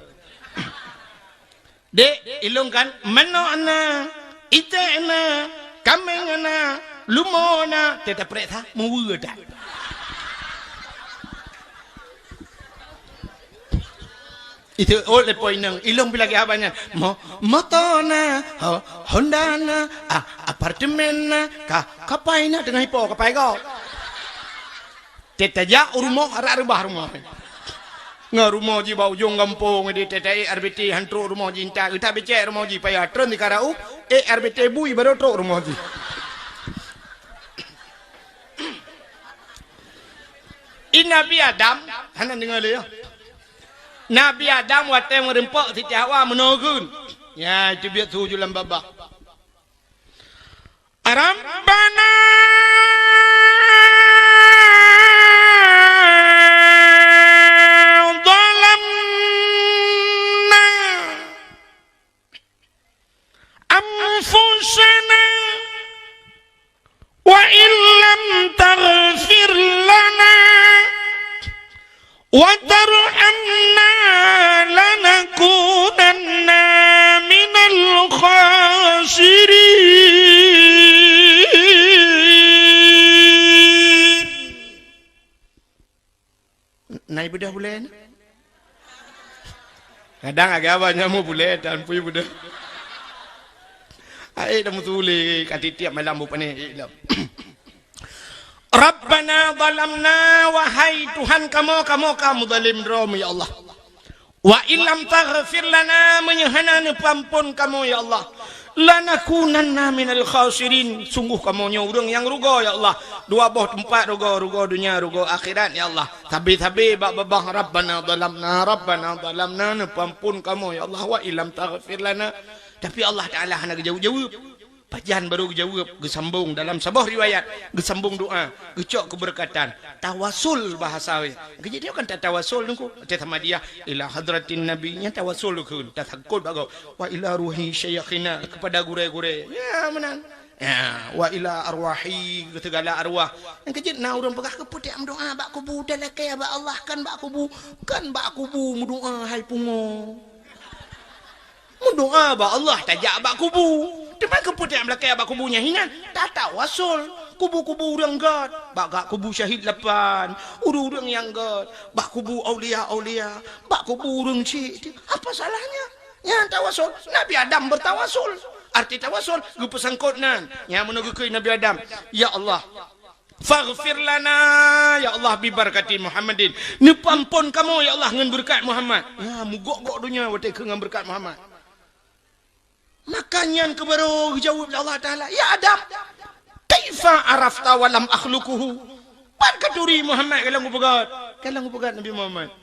Dek, ilong kan meno ana, ite ana, kameng ana, Leumo na, teuh taprek sa, meuweue that. Itu ôt lé po inong, ilong pi lagèe haba nyan. Mo-, moto na, ho-, Honda na, a-, apartemen na, ka-, kapai na teungoh ipo, kapai gob. Teuh tajak u rumoh, arak reubah rumoh. Ngon rumoh jih bak ujong gampông, di teuh taék R B T, han trok rumoh jih, intat geutak becek rumoh jih, payah treun di Karaung, ék R B T bui, baru trok rumoh jih. I Nabi Adam, hana deungoe lé, ya. Nabi Adam watèe meureumpok Siti Hawa meunoe geun. Ya, itu biet su ju lam babah. Rabbana zalamna anfusana wa illam taghfir lana wa tarhamna lanakunanna minal khasirin. Na ibeudôh bulèe na? Kadang agak abah nyamu bulèe dan pui beudôh. Ai dah meutuléh ka tiep-tiep malam bu pané, eh, lom. Rabbana zalamna, wahai Tuhan kamoe, kamoe ka meuzalim droe, ya Allah. Wa illam taghfir lana, meunyoe hana neupeuamphon kamoe, ya Allah, lanakunanna minal khasirin, sungguh kamoe nyoe ureuëng nyang rugoe, ya Allah. Dua boh teumpat rugoe, rugoe donya, rugoe akhirat, ya Allah. Sabe-sabe bak babah, Rabbana zalamna, Rabbana zalamna, neupeuamphon kamoe, ya Allah, wa illam taghfir lana. Tapi Allah Taala hana geujaweueb-jaweueb. Pajan barô geujaweueb, geusambông dalam saboh riwayat, geusambông doa, geucok keubeureukatan, tawasul bahasa wéh. Geujak dia kan tatawasul nungku, teuh sama dia, ila hadratin nabi, nyan tawasul kheun, tasangkot bak gob. Wa ila ruhi syaikhina, kepada gurée-gurée. Ya, meunan. Ya, wa ila arwahi, keu segala arwah. Nyang keujeuet na ureuëng peugah keupeue tiek meudoa bak kubu, talakée bak Allah, kan bak kubu, kan bak kubu meudoa, hai pungo. Meudoa bak Allah tajak bak kubu. Teuma keupeue tajak meulakée bak kubu nyan hinan? Tatawasul. Kubu-kubu ureuëng gét. Bak gak kubu syahid lapan. Ureuëng-ureuëng nyang gét. Bak kubu aulia-aulia. Bak kubu ureuëng chik. Apa salahnya? Nyan tawasul. Nabi Adam bertawasul. Arti tawasul, geupeusangkot nan. Nyan meunoe geukheun Nabi Adam. Ya Allah, faghfir lana, ya Allah, bibarakati Muhammadin. Neupeuamphon kamoe, ya Allah, ngon beureukat Muhammad. Ya, meugok-gok donya watée keu ngon beureukat Muhammad. Maka nyan keuh barô geujaweueb lé Allah Taala, "Ya Adam, kaifa arafta wa lam akhluquhu?" Pat katuri Muhammad kalon kupeugét, kalon kupeugét Nabi Muhammad.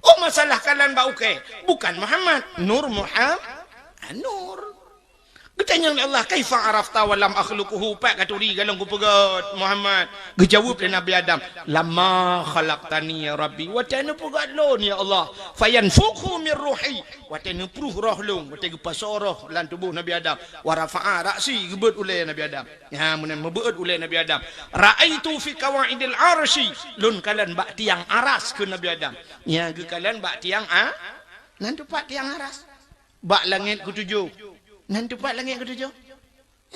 Oh, masalah kalon bak ukée, bukan Muhammad, Nur Muhammad, Nur. Geutanyong lé Allah, "Kaifa arafta wa lam akhluquhu?" Pat katuri kalon kupeugét Muhammad. Geujaweueb lé Nabi Adam, "Lamma khalaqtani ya Rabbi." Watée neupeugét lôn, ya Allah. "Fayanfukhu min ruhi." Watée neupruh roh lôn, watée geupasoe roh lam tuboh Nabi Adam. "Wa rafa'a ra'si," geubeuet ulée Nabi Adam. Ya, meunan meubeuet ulée Nabi Adam. "Ra'aitu fi qawaidil arsy." Lôn kalon bak tiang aras keu Nabi Adam. Ya, geukalon bak tiang a-, nan teupat tiang aras. Bak langét keutujoh. Nan teupat langét keutujoh.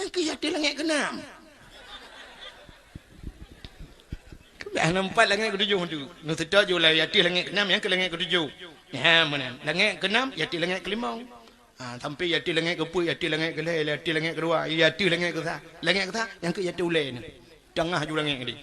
Nyang keu ateueh langét keunam. Keubiasaan nampat langét keutujoh tu. Neuseutôt ju lah ateueh langét keunam, nyang keu langét keutujoh. Ha, meunan. Langét keunam, ateueh langét keulimong. Ha, sampai ateueh langét keupeuet, ateueh langét keulhée, ateueh langét keudua, ateueh langét keusa. Langét keusa, nyang keu ateueh ulée ni. Tangah ju langét ni.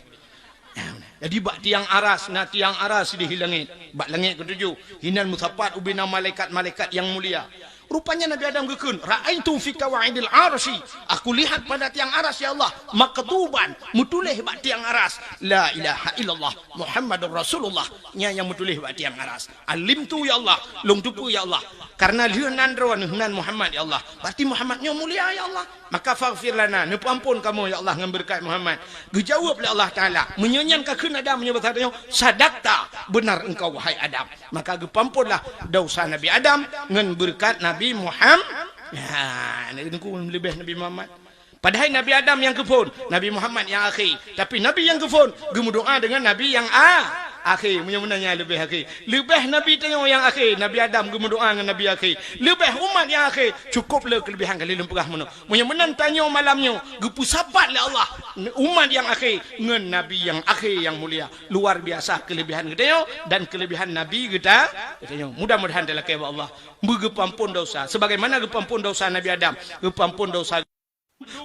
Jadi, bak tiang aras, na tiang aras di langét. Bak langét keutujoh, hinan meusapat ubena malaikat-malaikat nyang mulia. Rupanya Nabi Adam geukheun, "Ra'aitu fi qawaidil arsy." Aku lihat pada tiang aras, ya Allah, maktuban, meutuléh bak tiang aras, "La ilaha illallah Muhammadur Rasulullah." Nyan nyang meutuléh bak tiang aras. "Alimtu, ya Allah, lôn teupeue, ya Allah. Karena lheueh nan droeneuh nan Muhammad, ya Allah. Berarti Muhammad nyoe mulia, ya Allah. Maka faghfir lana, neupeuamphon kamoe, ya Allah, ngon beureukat Muhammad." Geujaweueb lé Allah Taala, "Meunyoe nyan kakheun Adam, meunyoe basa tanyoe, sadakta, beunar engkau, wahai Adam." Maka geupeuamphonlah desya Nabi Adam ngon beureukat Nabi Muhammad. Ha, neuku leubeh Nabi Muhammad. Padahai Nabi Adam nyang keuphon, Nabi Muhammad nyang akhé. Tapi Nabi nyang keuphon geumeudoa deungon Nabi nyang a-, Akhé, meunyoe meunan nyan leubeh akhé. Leubeh Nabi tanyoe nyang akhé, Nabi Adam geumeudoa ngon Nabi akhé. Leubeh umat nyang akhé, cukôp le keuleubehan ka lheueh lôn peugah meunoe. Meunyoe meunan tanyoe malam nyoe, geupeusapat lé Allah, umat nyang akhé ngon Nabi nyang akhé nyang mulia. Luar biasa keuleubehan geutanyoe dan keuleubehan Nabi geuta-, geutanyoe. Mudah-mudahan talakée bak Allah. Beugeupeuampôn desya. Sebagaimana geupeuampôn desya Nabi Adam, geupeuampôn desya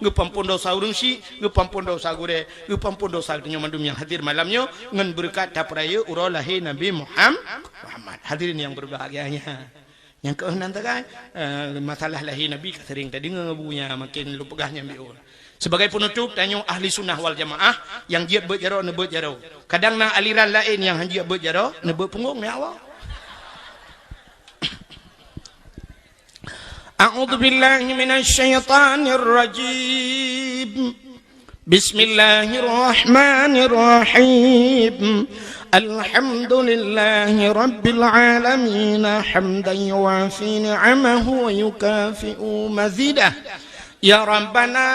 Geupeuampôn desya ureuëng syik, geupeuampôn desya gurée, geupeuampôn desya geutanyoe mandum nyang hadir malam nyoe, ngon beureukat tapeurayeuk uroe lahé Nabi Muham-, Muhammad. Hadirin yang berbahagia, nyang keuh nan tagai, eh, masalah lahé Nabi ka sering tadeungoe bu nyan, makin lôn peugah nyan biôh. Sebagai penutup, tanyoe ahli sunnah wal jamaah, nyang jeuet beuet jaroe, neubeuet jaroe. Kadang na aliran laén nyang han jeuet beuet jaroe, neubeuet punggong, ya Allah. أعوذ بالله من الشيطان الرجيم. بسم الله الرحمن الرحيم. الحمد لله رب العالمين، حمدا يوافي نعمه ويكافئ مزيده. يا ربنا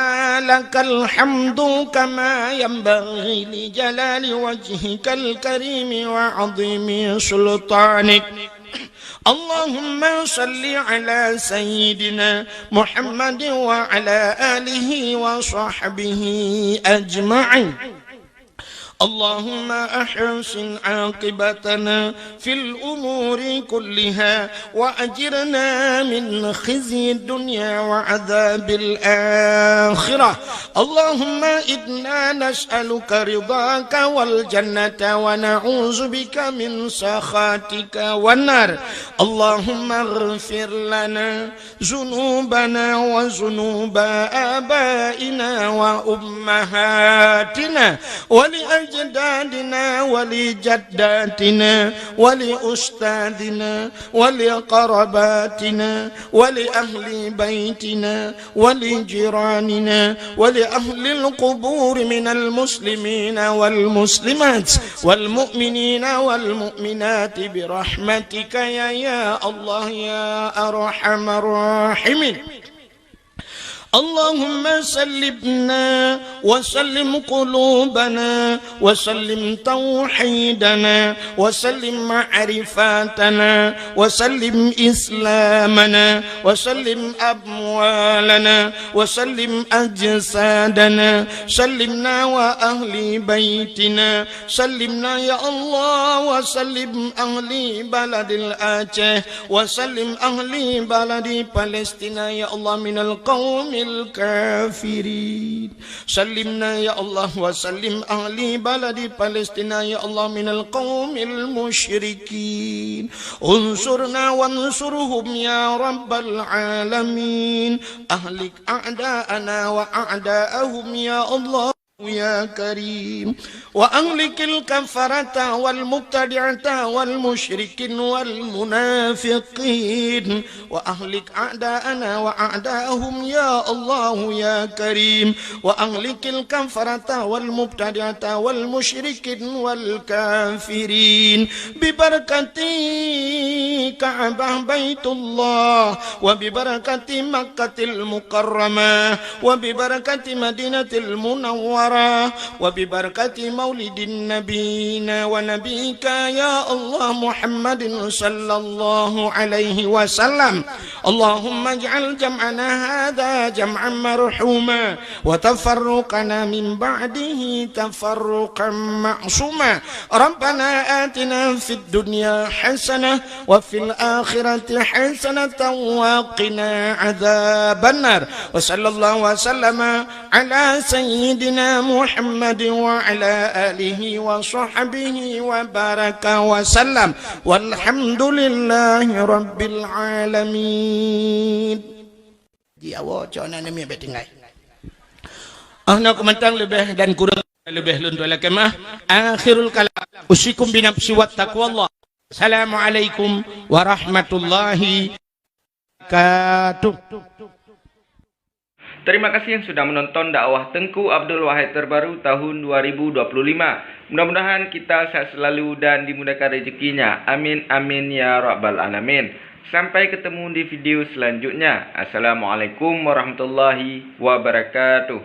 لك الحمد كما ينبغي لجلال وجهك الكريم وعظيم سلطانك. اللهم صل على سيدنا محمد وعلى آله وصحبه أجمعين. اللهم أحسن عاقبتنا في الأمور كلها وأجرنا من خزي الدنيا وعذاب الآخرة. اللهم إنا نسألك رضاك والجنة ونعوذ بك من سخطك والنار. اللهم اغفر لنا ذنوبنا وذنوب آبائنا وأمهاتنا ولأجدادنا ولجداتنا ولأستاذنا ولقرباتنا ولأهل بيتنا ولجيراننا ولأهل القبور من المسلمين والمسلمات والمؤمنين والمؤمنات برحمتك يا، يا الله يا أرحم الراحمين. اللهم سلمنا وسلم قلوبنا وسلم توحيدنا وسلم معرفتنا وسلم إسلامنا وسلم أموالنا وسلم أجسادنا، سلمنا وأهل بيتنا، سلمنا يا الله، وسلم أهل بلد الأعشى، وسلم أهل بلد فلسطين يا الله من القوم الكافرين. سلمنا يا الله وسلم أهل بلد فلسطين يا الله من القوم المشركين. انصرنا وانصرهم يا رب العالمين. أهلك أعداءنا وأعداءهم يا الله يا كريم. وأهلك الكفرة والمبتدعة والمشركين والمنافقين. وأهلك أعداءنا وأعداءهم يا الله يا كريم. وأهلك الكفرة والمبتدعة والمشركين والكافرين ببركة كعبة بيت الله وببركة مكة المكرمة وببركة مدينة المنورة وببركة مولد النبينا ونبيك يا الله محمد صلى الله عليه وسلم. اللهم اجعل جمعنا هذا جمعا مرحوما وتفرقنا من بعده تفرقا معصوما. ربنا آتنا في الدنيا حسنة وفي الآخرة حسنة وقنا عذاب النار. وصلى الله وسلم على سيدنا محمد وعلى آله وصحبه وبارك وسلم. والحمد لله رب العالمين. Di awak cok anak nami abang tinggai. Ah, nak keumantang leubeh dan kurang leubeh lôn tuan lakée meu'ah. Akhirul kalam. Usikum binafsi wa taqwallah. Assalamualaikum warahmatullahi wabarakatuh. Terima kasih yang sudah menonton dakwah Tengku Abdul Wahid terbaru tahun dua ribu dua puluh lima. Mudah-mudahan kita sehat selalu dan dimudahkan rezekinya. Amin, amin, ya rabbal alamin. Sampai ketemu di video selanjutnya. Assalamualaikum warahmatullahi wabarakatuh.